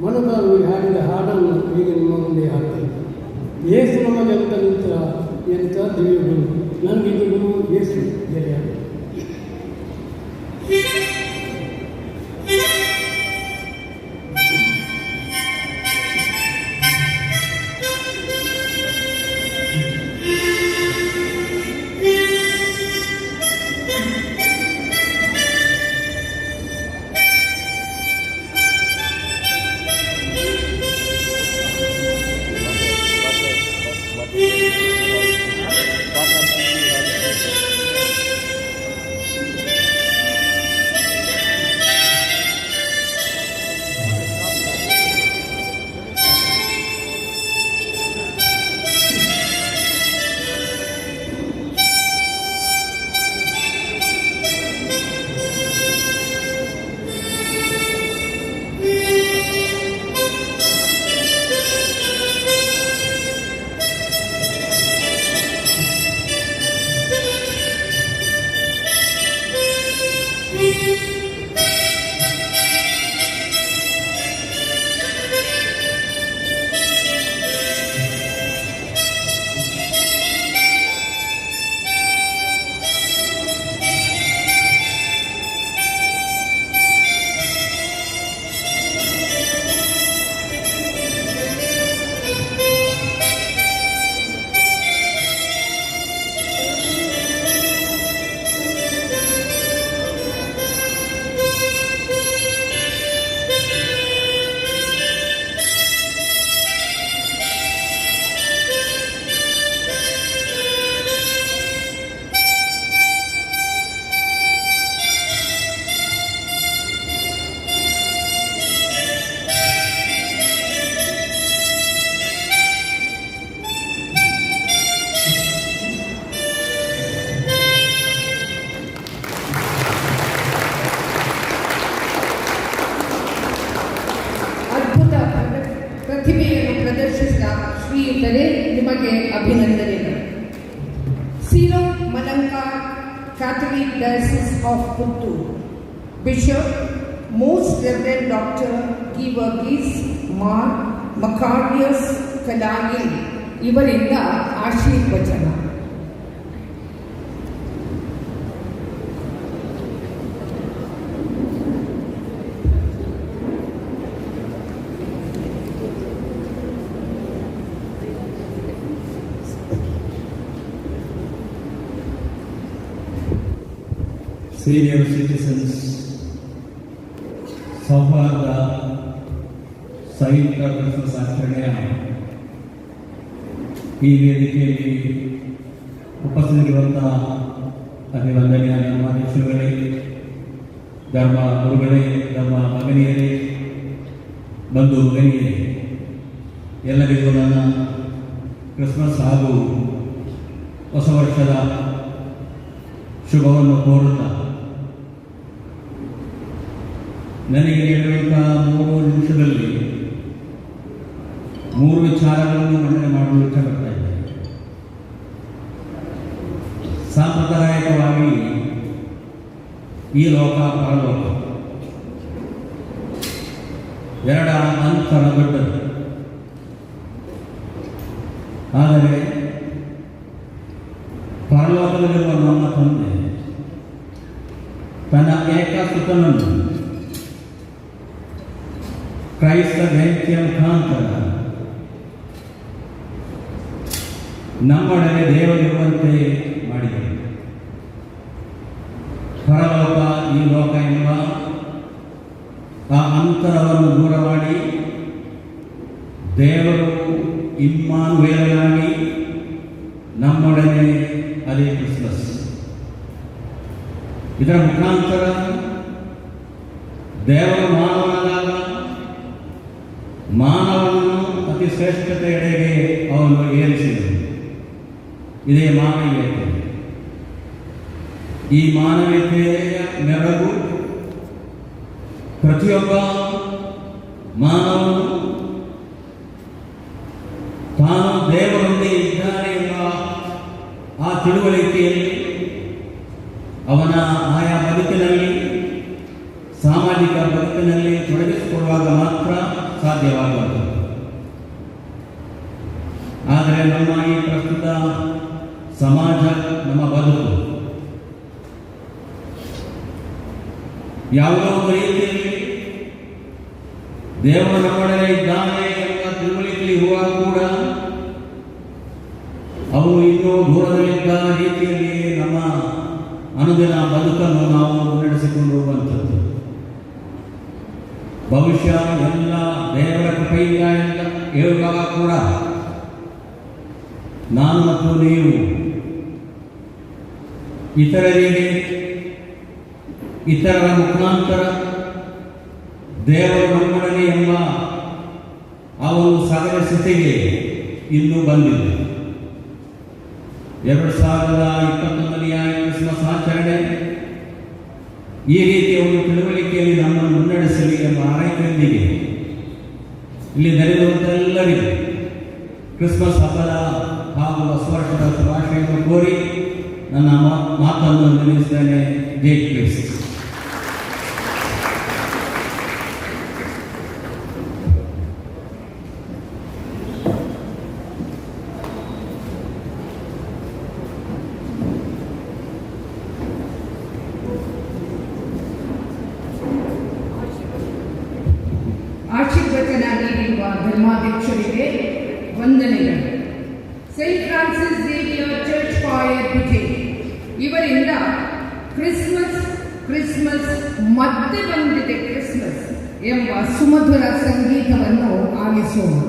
Speaker 3: ಮೊಣಕಾಲು ಹಾಡಿದ ಹಾಡನ್ನು ಈಗ ನಿಮ್ಮ ಮುಂದೆ ಹಾಡ್ತೇನೆ. ಯೇಸು ನಮಗೆ ಅಂತ ನಿಂತರ ಎಂಥ ದಿವ್ಯ ಗುರು, ನನಗಿದು ಗುರು ಯೇಸು ಗೆಳೆಯ.
Speaker 14: Thank you.
Speaker 1: ಪ್ರತಿಭೆಯನ್ನು ಪ್ರದರ್ಶಿಸಿದ ಶ್ರೀಯುತರೇ, ನಿಮಗೆ ಅಭಿನಂದನೆಗಳು. Syro Malankara Catholic Diocese of Puttur, Bishop Most Reverend Doctor Geevarghese Mar Makarios Kallayil ಇವರಿಂದ ಆಶೀರ್ವಚನ.
Speaker 5: ಸೀನಿಯರ್ ಸಿಟಿಸನ್ಸ್ ಸೌಹಾರ್ದ ಸಂಯುಕ್ತ ಕ್ರಿಸ್ಮಸ್ ಆಚರಣೆಯ ಈ ವೇದಿಕೆಯಲ್ಲಿ ಉಪಸ್ಥಿತರಿರುವಂತಹ ಅಭಿವಂದನೆಯ ಧರ್ಮಾಧ್ಯಕ್ಷರುಗಳೇ, ಧರ್ಮ ಗುರುಗಳೇ, ಧರ್ಮ ಮಗನಿಯರೇ, ಬಂಧು ಭಗಿನಿಯರೇ, ಎಲ್ಲರಿಗೂ ನನ್ನ ಕ್ರಿಸ್ಮಸ್ ಹಾಗೂ ಹೊಸ ವರ್ಷದ ಶುಭವನ್ನು ಕೋರುತ್ತಾ ನನಗೆ ನೀಡಿರುವಂತಹ 3 ನಿಮಿಷದಲ್ಲಿ 3 ವಿಚಾರಗಳನ್ನು ಮಂಡನೆ ಮಾಡಲು ಇಷ್ಟಪಡ್ತಾ ಇದ್ದೇನೆ. ಸಾಂಪ್ರದಾಯಿಕವಾಗಿ ಈ ಲೋಕ ಪರಲೋಕ ಎರಡ ಅಂತರ ದೊಡ್ಡದು. ಆದರೆ ಪರಲೋಕದಲ್ಲಿರುವ ನಮ್ಮ ತಂದೆ ತನ್ನ ಏಕಸುತನನ್ನು ಕ್ರೈಸ್ತ ಜಯಂತಿಯ ಮುಖಾಂತರ ನಮ್ಮೊಡನೆ ದೇವರಿರುವಂತೆ ಮಾಡಿದರು. ಪರಲೋಕ ಈ ಲೋಕ ಎಂಬ ಆ ಅಂತರವನ್ನು ದೂರ ಮಾಡಿ ದೇವರು ಇಮ್ಮಾನುವೇಲನಾಗಿ ನಮ್ಮೊಡನೆ, ಅದೇ ಕ್ರಿಸ್ಮಸ್. ಇದರ ಮುಖಾಂತರ ದೇವರು ಮಾನವನಾದಾಗ ಮಾನವನನ್ನು ಅತಿ ಶ್ರೇಷ್ಠತೆಯೆಡೆಗೆ ಅವನು ಏರಿಸಿದನು. ಇದೇ ಮಾನವೀಯತೆ. ಈ ಮಾನವೀಯತೆಯ ಮೆರಗು ಪ್ರತಿಯೊಬ್ಬ ಮಾನವನು ತಾನು ದೇವರೊಂದಿಗೆ ಇದ್ದಾನೆ ಎಂಬ ಆ ತಿಳುವಳಿಕೆಯಲ್ಲಿ ಅವನ ಆಯಾ ಬದುಕಿನಲ್ಲಿ, ಸಾಮಾಜಿಕ ಬದುಕಿನಲ್ಲಿ ತೊಡಗಿಸಿಕೊಳ್ಳುವಾಗ ಮಾತ್ರ ಸಾಧ್ಯವಾಗುವಂಥದ್ದು. ಆದರೆ ನಮ್ಮ ಈ ಪ್ರಸ್ತುತ ಸಮಾಜ, ನಮ್ಮ ಬದುಕು ಯಾವುದೋ ಒಂದು ರೀತಿಯಲ್ಲಿ ದೇವರು ನಮ್ಮೊಡನೆ ಇದ್ದಾನೆ ಎಂಬ ತಿಳುವಳಿಕೆ ಇರುವಾಗ ಕೂಡ ಅವು ಇನ್ನೂ ದೂರದಲ್ಲಿದ್ದ ರೀತಿಯಲ್ಲಿ ನಮ್ಮ ಅನುದಿನ ಬದುಕನ್ನು ನಾವು ಮುನ್ನಡೆಸಿಕೊಂಡು ಹೋಗುವಂಥದ್ದು. ಬಹುಶಃ ಎಲ್ಲ ದೇವರ ಕೃಪೆಯಿಂದ ಎಲ್ಲ ಹೇಳುವಾಗ ಕೂಡ ನಾನು ಮತ್ತು ನೀವು ಇತರರಿಗೆ, ಇತರರ ಮುಖಾಂತರ ದೇವರು ನಮ್ಮೊಡನೆ ಎಂಬ ಆ ಒಂದು ಸಹಜ ಸ್ಥಿತಿಗೆ ಇನ್ನೂ ಬಂದಿಲ್ಲ. 2021ನೇ ಕ್ರಿಸ್ಮಸ್ ಆಚರಣೆ ಈ ರೀತಿಯ ಒಂದು ತಿಳುವಳಿಕೆಯಲ್ಲಿ ನಮ್ಮನ್ನು ಮುನ್ನಡೆಸಲಿ ಎಂಬ ಆರೈಕೆಯೊಂದಿಗೆ ಇಲ್ಲಿ ನೆರೆದಿರುವಂತೆಲ್ಲರಿಗೂ ಕ್ರಿಸ್ಮಸ್ ಹಬ್ಬದ ಹಾಗೂ ಹೊಸ ವರ್ಷದ ಶುಭಾಶಯವನ್ನು ಕೋರಿ ನನ್ನ ಮಾತನ್ನು ನಿಲ್ಲಿಸ್ತೇನೆ. ಜೈ ಕ್ರಿಸ್ತ.
Speaker 1: ಆಶೀರ್ವಚನ ನೀಡಿರುವ ಧರ್ಮಾಧ್ಯಕ್ಷರಿಗೆ ವಂದನೆಗಳು. Saint Francis Xavier Church Choir Vijay ಇವರಿಂದ ಕ್ರಿಸ್ಮಸ್ ಕ್ರಿಸ್ಮಸ್ ಮತ್ತೆ ಬಂದಿದೆ ಕ್ರಿಸ್ಮಸ್ ಎಂಬ ಸುಮಧುರ ಸಂಗೀತವನ್ನು ಆಲಿಸೋಣ.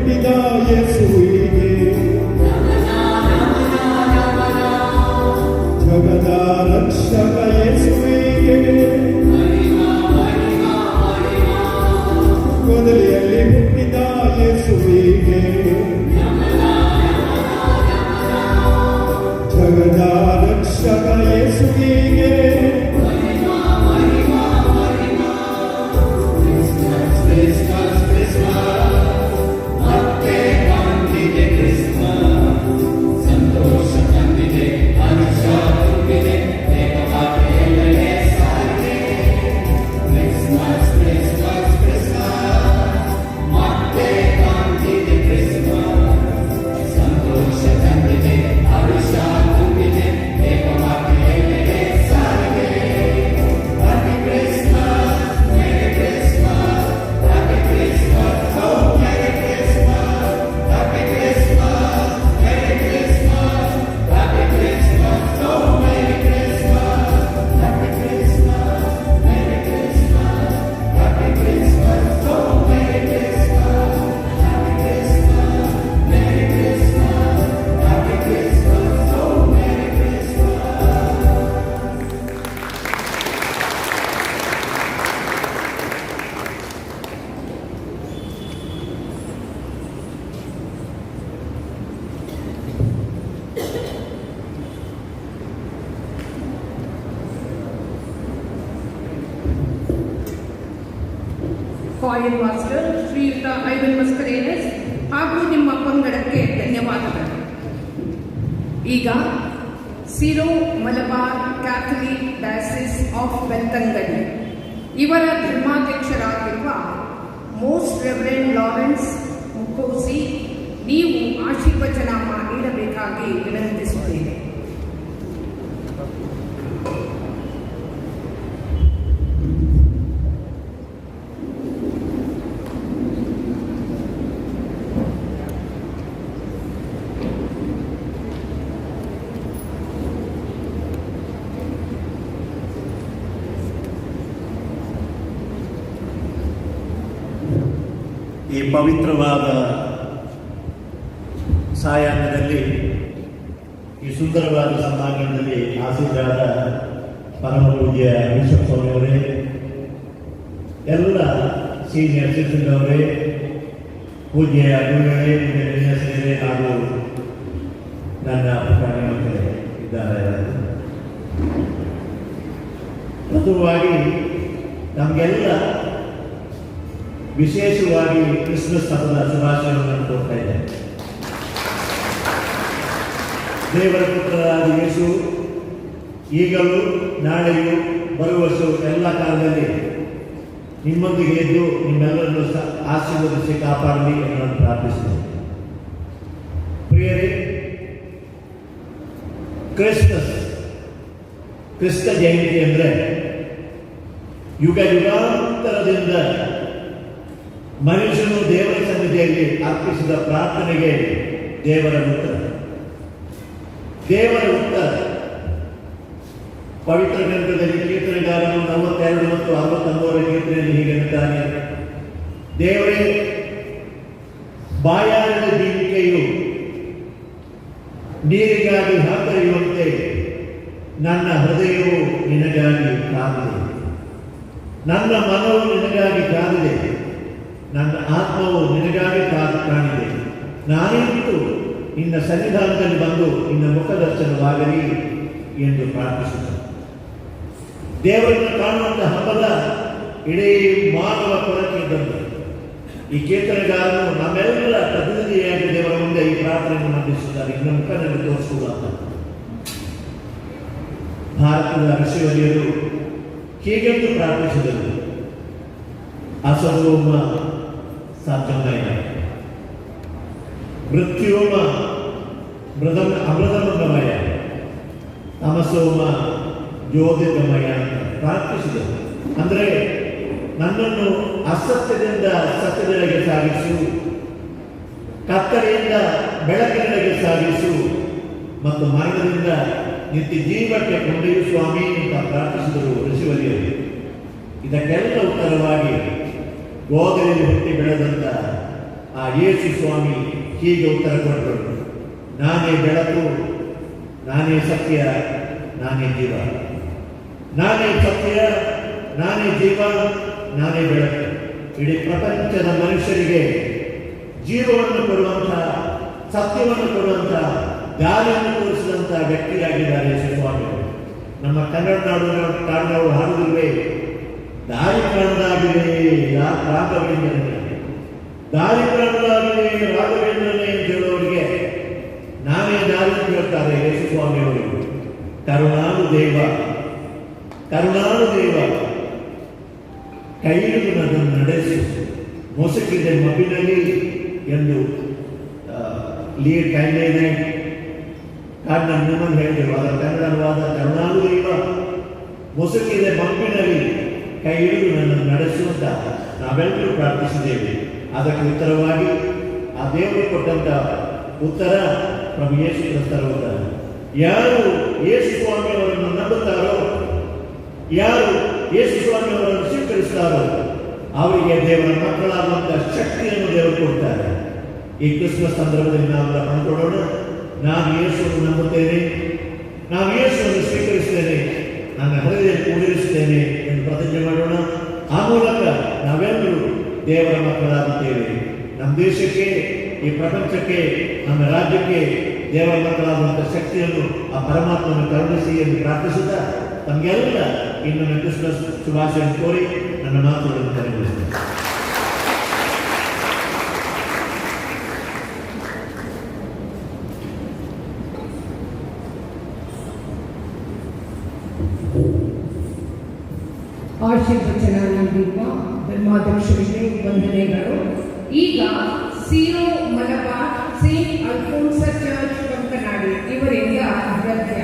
Speaker 9: ಹುಟ್ಟಿದ ಯೇಸುವಿಗೆ, ಜಗದ ರಕ್ಷಕ ಯೇಸುವಿಗೆ, ಗೋದಲಿಯಲ್ಲಿ ಹುಟ್ಟಿದ ಯೇಸುವಿಗೆ, ಜಗದ ರಕ್ಷಕ ಯೇಸುವಿಗೆ.
Speaker 1: ಕಾಯಿನ್ ಮಾಸ್ಟರ್ ಶ್ರೀಯುತ ಐವನ್ ಮಸ್ಕರೇನಸ್ ಹಾಗೂ ನಿಮ್ಮ ಪಂಗಡಕ್ಕೆ ಧನ್ಯವಾದಗಳು. ಈಗ Syro Malabar Catholic diocese of Belthangady ಇವರ ಧರ್ಮಾಧ್ಯಕ್ಷರಾಗಿರುವ ಮೋಸ್ಟ್ ರೆವರೆಂಡ್ ಲಾರೆನ್ಸ್ ಮುಕೋಸಿ ನೀವು ಆಶೀರ್ವಚನ ನೀಡಬೇಕಾಗಿ ವಿನಂತಿಸುತ್ತೇನೆ.
Speaker 15: ಈ ಪವಿತ್ರವಾದ ಸಾಯಾಹ್ನದಲ್ಲಿ ಈ ಸುಂದರವಾದ ಸಭಾಂಗಣದಲ್ಲಿ ಆಸೀನರಾದ ಪರಮ ಪೂಜ್ಯ ಬಿಷಪ್ ಸ್ವಾಮಿಯವರೇ, ಎಲ್ಲ ಸೀನಿಯರ್ ಸಿಟಿಸನ್ ಅವರೇ, ಪೂಜ್ಯ ಗುರುಗಳೇ, ಪೂಜ್ಯ ವಿನ್ಯಾಸರೇ ಹಾಗೂ ನನ್ನ ಪುಟಾಣಿ ಮಕ್ಕಳೇ ಇದ್ದಾರೆ. ಪ್ರಥಮವಾಗಿ ನಮಗೆಲ್ಲ ವಿಶೇಷವಾಗಿ ಕ್ರಿಸ್ಮಸ್ ಹಬ್ಬದ ಶುಭಾಶಯಗಳನ್ನು ಕೋರ್ತಾ ಇದ್ದೇನೆ. ದೇವರ ಪುತ್ರರಾದ ಯೇಸು ಈಗಲೂ ನಾಳೆಯೂ ಬರುವ ವರ್ಷವೂ ಎಲ್ಲ ಕಾಲದಲ್ಲಿ ನಿಮ್ಮೊಂದಿಗೆ ಇದ್ದು ನಿಮ್ಮೆಲ್ಲರನ್ನು ಆಶೀರ್ವದಿಸಿ ಕಾಪಾಡಲಿ ಎಂದು ನಾನು ಪ್ರಾರ್ಥಿಸುತ್ತೇನೆ. ಪ್ರಿಯರೇ, ಕ್ರಿಸ್ಮಸ್, ಕ್ರಿಸ್ತ ಜಯಂತಿ ಅಂದರೆ ಯುಗ ಯುಗಾಂತರದಿಂದ ಮನುಷ್ಯನು ದೇವರ ಸನ್ನಿಧಿಯಲ್ಲಿ ಅರ್ಪಿಸಿದ ಪ್ರಾರ್ಥನೆಗೆ ದೇವರ ಉತ್ತರ. ದೇವರ ಉತ್ತರ ಪವಿತ್ರ ಗ್ರಂಥದಲ್ಲಿ ಕೀರ್ತನೆಗಾರನು 42 ಮತ್ತು 63 ಕೀರ್ತನೆಯಲ್ಲಿ ಹೀಗೆ ಎನ್ನುತ್ತಾನೆ: ದೇವರೇ, ಬಾಯಾರಿದ ಜಿಂಕೆಯು ನೀರಿಗಾಗಿ ಹಾತೊರೆಯುವಂತೆ ನನ್ನ ಹೃದಯವು ನಿನಗಾಗಿ ಕಾದಿದೆ, ನನ್ನ ಮನವು ನಿನಗಾಗಿ ಕಾದಿದೆ, ನನ್ನ ಆತ್ಮವು ನಿನಗಾಗಿ ಕಾಣಿದೆ. ನಾನಿಂತು ನಿನ್ನ ಸನ್ನಿಧಾನದಲ್ಲಿ ಬಂದು ನಿನ್ನ ಮುಖದರ್ಶನವಾಗಲಿ ಎಂದು ಪ್ರಾರ್ಥಿಸುತ್ತೇನೆ. ದೇವರನ್ನು ಕಾಣುವಂಥ ಹಬ್ಬದ ಇಡೀ ಮಾನವ ಕೊರತೆ ಇದ್ದಂತೆ ಈ ಕೀರ್ತನೆಗಾರನು ನಮ್ಮೆಲ್ಲ ಪ್ರತಿನಿಧಿಯಾಗಿ ದೇವರ ಮುಂದೆ ಈ ಪ್ರಾರ್ಥನೆಯನ್ನು ಮಂಡಿಸುತ್ತಾರೆ, ನಿನ್ನ ಮುಖ ನನಗೆ ತೋರಿಸುವುದು ಅಂತ. ಭಾರತದ ಋಷಿವರ್ಯರು ಹೀಗೆಂದು ಪ್ರಾರ್ಥಿಸಿದರು: ಅಸದೋಮ ಸಾಧ್ಯಮಯ, ಮೃತ್ಯೋಮ ಅಮೃತಮಂಗಮಯ, ತಮಸೋಮ ಜ್ಯೋತಿರ್ಗಮಯ ಅಂತ ಪ್ರಾರ್ಥಿಸಿದರು. ಅಂದರೆ ನನ್ನನ್ನು ಅಸತ್ಯದಿಂದ ಸತ್ಯದೆಡೆಗೆ ಸಾಗಿಸು, ಕತ್ತಲೆಯಿಂದ ಬೆಳಕಿನೆಡೆಗೆ ಸಾಗಿಸು ಮತ್ತು ಮರಣದಿಂದ ನಿತ್ಯ ಜೀವಕ್ಕೆ ಕೊಂಡೊಯ್ಯು ಸ್ವಾಮಿ ಅಂತ ಪ್ರಾರ್ಥಿಸಿದರು ಋಷಿವರ್ಯರು. ಇದಕ್ಕೆಲ್ಲ ಉತ್ತರವಾಗಿ ಗೋದಲಿಯಲ್ಲಿ ಹುಟ್ಟಿ ಬೆಳೆದಂಥ ಆ ಯೇಸು ಸ್ವಾಮಿ ಹೀಗೆ ಉತ್ತರ ಕೊಟ್ಟರು, ನಾನೇ ಬೆಳಕು, ನಾನೇ ಸತ್ಯ, ನಾನೇ ಜೀವ. ನಾನೇ ಸತ್ಯ, ನಾನೇ ಜೀವ, ನಾನೇ ಬೆಳಕು. ಇಡೀ ಪ್ರಪಂಚದ ಮನುಷ್ಯರಿಗೆ ಜೀವವನ್ನು ಕೊಡುವಂಥ, ಸತ್ಯವನ್ನು ಕೊಡುವಂಥ, ದಾರಿಯನ್ನು ತೋರಿಸಿದಂಥ ವ್ಯಕ್ತಿಯಾಗಿದ್ದಾರೆ ಯೇಸು ಸ್ವಾಮಿಗಳು. ನಮ್ಮ ಕನ್ನಡ ನಾಡು ಹಾಡುವುದಿಲ್ವೇ, ದಾರಿ ಕಾಣದಾಗಿದೆ ರಾಘವೇಂದ್ರನೇ, ದಾರಿ ಕಾಣದಾಗಿದೆ ರಾಘವೇಂದ್ರನೇ ಅಂತ ಹೇಳೋರಿಗೆ ನಾನೇ ದಾರಿ ಅಂತ ಹೇಳ್ತಾರೆ ಯೇಸು ಸ್ವಾಮಿಯವರು. ಕರುಣಾನು ದೇವ, ಕರುಣಾನು ದೇವ, ಕೈಹಿಡಿದು ನನ್ನನ್ನು ನಡೆಸು, ಮೊಸಕಿದೆ ಮಬ್ಬಿನಲ್ಲಿ ಎಂದು ಲೀಡ್ ಕ್ಯಾಂಡೇನೆ ಕಾರಣ ನಿಮ್ಮನ್ನು ಹೇಳಿದರು. ಅದರ ಕನ್ನಡ ಅನುವಾದ ಕರುಣಾನು ದೇವ, ಮೊಸಕಿದೆ ಮಬ್ಬಿನಲ್ಲಿ, ಕೈ ಹಿಡಿದು ನನ್ನನ್ನು ನಡೆಸುವಂತ ನಾವೆಲ್ಲರೂ ಪ್ರಾರ್ಥಿಸಿದ್ದೇವೆ. ಅದಕ್ಕೆ ಉತ್ತರವಾಗಿ ಆ ದೇವರು ಕೊಟ್ಟಂತ ಉತ್ತರ ಪ್ರಭು ಯೇಸು ಕ್ರಿಸ್ತರ ಉತ್ತರ. ಯಾರು ಯೇಸು ಸ್ವಾಮಿಯವರನ್ನು ನಂಬುತ್ತಾರೋ, ಯಾರು ಯೇಸು ಸ್ವಾಮಿಯವರನ್ನು ಸ್ವೀಕರಿಸ್ತಾರೋ ಅವರಿಗೆ ದೇವರ ಮಕ್ಕಳಾಗುವಂತಹ ಶಕ್ತಿಯನ್ನು ದೇವರು ಕೊಡ್ತಾರೆ. ಈ ಕ್ರಿಸ್ಮಸ್ ಸಂದರ್ಭದಲ್ಲಿ ನಾವೆಲ್ಲ ಪಡ್ಕೊಳ್ಳೋಣ. ನಾನು ಯೇಸುವನ್ನು ನಂಬುತ್ತೇನೆ, ನಾನು ಯೇಸುವನ್ನು ಸ್ವೀಕರಿಸ್ತೇನೆ, ನನ್ನ ಹೃದಯದಲ್ಲಿ ಕೂಡಿರಿಸುತ್ತೇನೆ ಎಂದು ಪ್ರತಿಜ್ಞೆ ಮಾಡೋಣ. ಆ ಮೂಲಕ ನಾವೆಲ್ಲರೂ ದೇವರ ಮಕ್ಕಳಾಗುತ್ತೇವೆ. ನಮ್ಮ ದೇಶಕ್ಕೆ, ಈ ಪ್ರಪಂಚಕ್ಕೆ, ನಮ್ಮ ರಾಜ್ಯಕ್ಕೆ ದೇವರ ಮಕ್ಕಳಾಗುವಂಥ ಶಕ್ತಿಯನ್ನು ಆ ಪರಮಾತ್ಮನ್ನು ಕರುಣಿಸಿ ಎಂದು ಪ್ರಾರ್ಥಿಸುತ್ತಾ ತಮಗೆಲ್ಲ ಇನ್ನೊಮ್ಮೆ ಕ್ರಿಸ್ಮಸ್ ಶುಭಾಶಯ ಕೋರಿ ನನ್ನ ಮಾತುಗಳನ್ನು ಕೊನೆಗೊಳಿಸ್ತೇನೆ.
Speaker 1: ಆಶೀರ್ವಚನ ನೀಡಿರುವ ಧರ್ಮಾಧ್ಯಕ್ಷರಿಗೆ ವಂದನೆಗಳು. ಈಗ Syro Malabar Saint Alphonsa church Kankanady ಇವರಿಂದ ನೃತ್ಯ.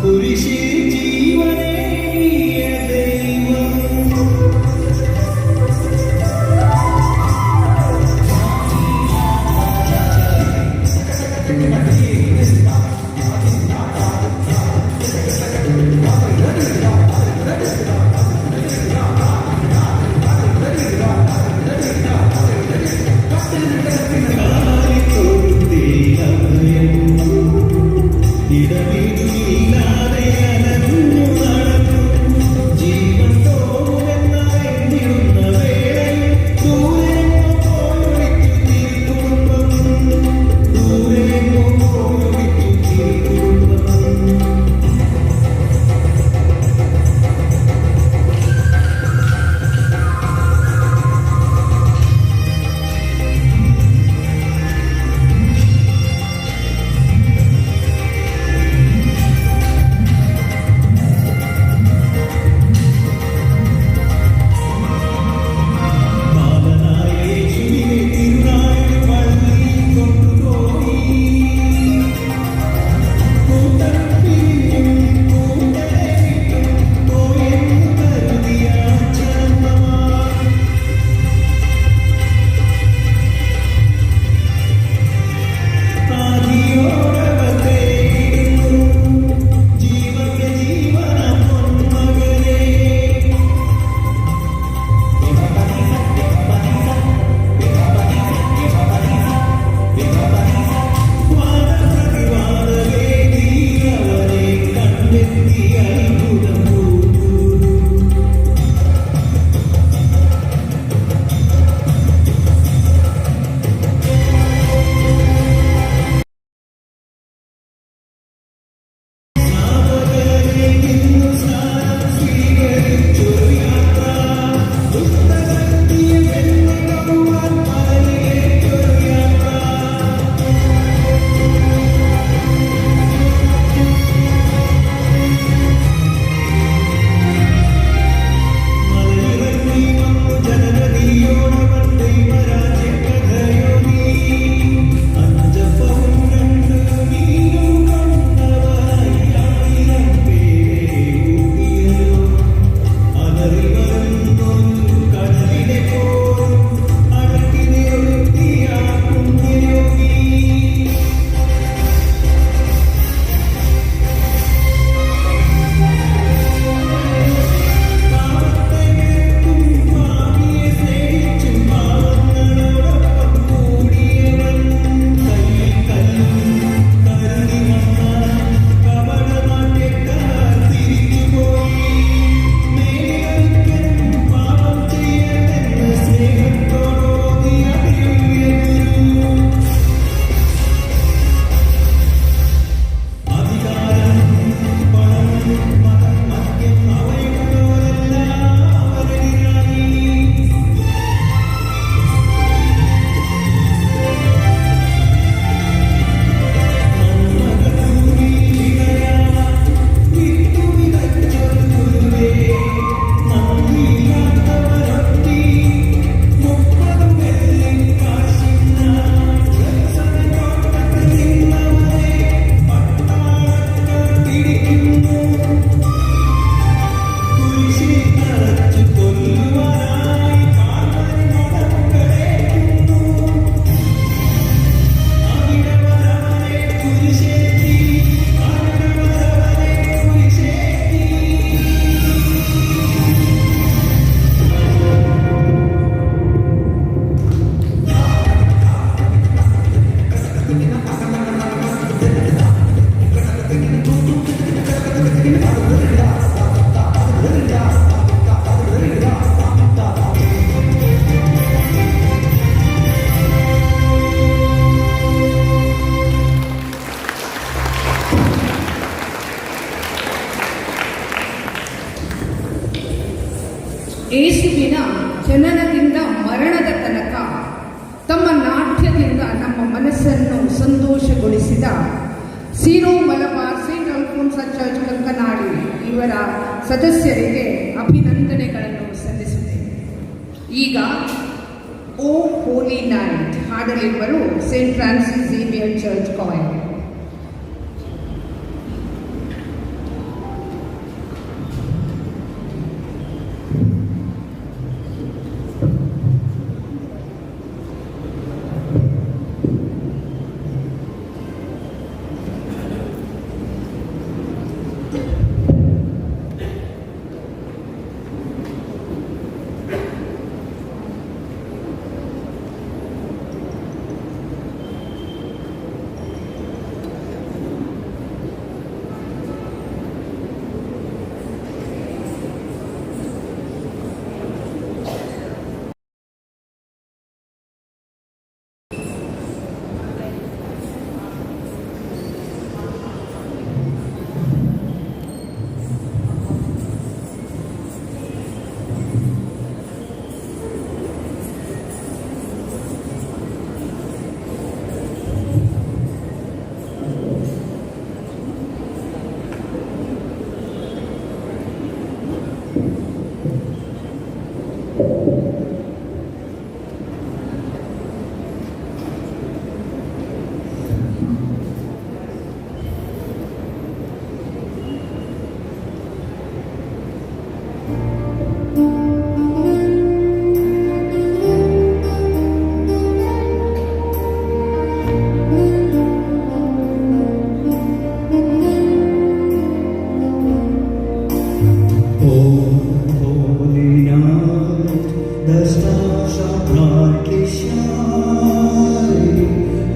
Speaker 9: കുരിശിൽ ജീവനേകിയ ദൈവം.
Speaker 1: ಸಂತೋಷಗೊಳಿಸಿದ Syro Malabar Saint Alphonsa church, Kankanady ಇವರ ಸದಸ್ಯರಿಗೆ ಅಭಿನಂದನೆಗಳನ್ನು ಸಲ್ಲಿಸುತ್ತೇನೆ. ಈಗ ಓ ಹೋಲಿ ನೈಟ್ ಹಾಡಲಿರುವರು Saint Francis Xavier church choir.
Speaker 9: Oh, holy night, the stars are brightly shining.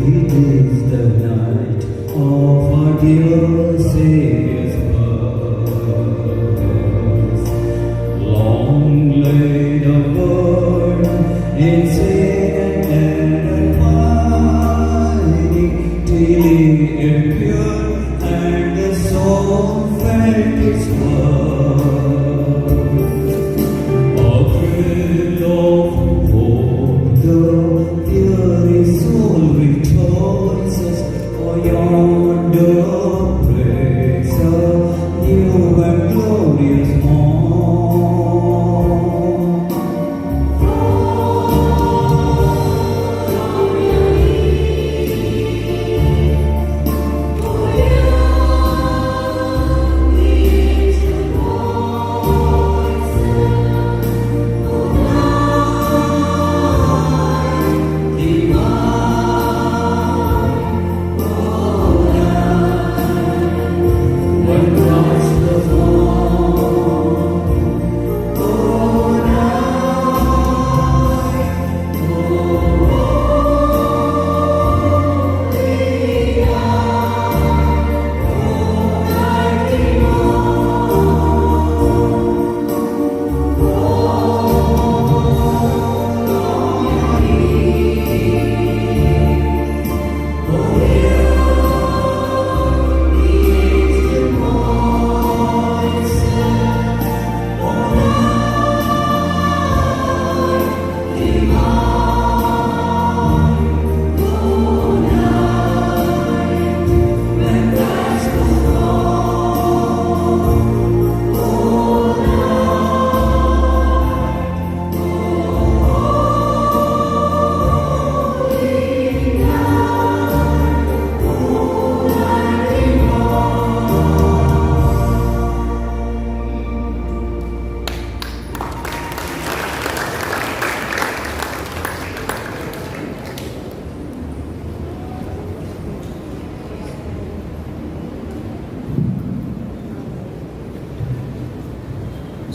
Speaker 9: It is the night of our dear Savior's birth. Long lay the world in sin and error pining, till he appeared and the soul felt its worth. A thrill of hope, the weary soul rejoices, for yonder breaks a new and glorious morn. When Christ was born, oh night, oh holy night, oh night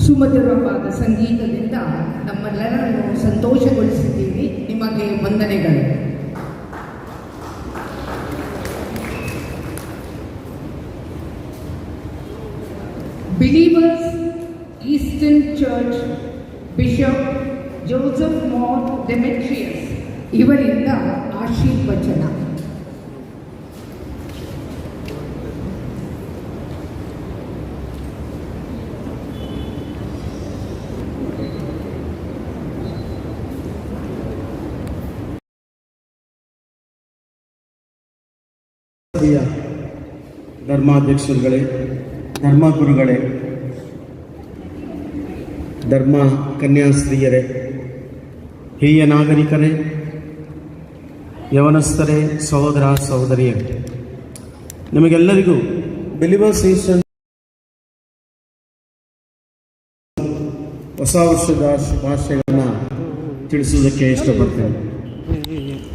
Speaker 1: ಸುಮಧುರವಾದ ಸಂಗೀತದಿಂದ ನಮ್ಮೆಲ್ಲರನ್ನು ಸಂತೋಷಗೊಳಿಸಿದ್ದೀರಿ. ನಿಮಗೆ ವಂದನೆಗಳು. Believers eastern church bishop Joseph ಮಾರ್ ಡೆಮೆಟ್ರಿಯಸ್ ಇವರಿಂದ ಆಶೀರ್ವಚನ.
Speaker 16: ಸಭೆಯ ಧರ್ಮಾಧ್ಯಕ್ಷರುಗಳೇ, ಧರ್ಮಗುರುಗಳೇ, ಧರ್ಮ ಕನ್ಯಾಸ್ತ್ರೀಯರೇ, ಹಿರಿಯ ನಾಗರಿಕರೇ, ಯವನಸ್ಥರೇ, ಸಹೋದರ ಸಹೋದರಿಯರೇ, ನಿಮಗೆಲ್ಲರಿಗೂ ಬಿಲಿವರ್ಸ್ ಏಷ್ಯನ್ ಹೊಸ ವರ್ಷದ ಶುಭಾಶಯಗಳನ್ನು ತಿಳಿಸುವುದಕ್ಕೆ ಇಷ್ಟಪಡ್ತೇನೆ.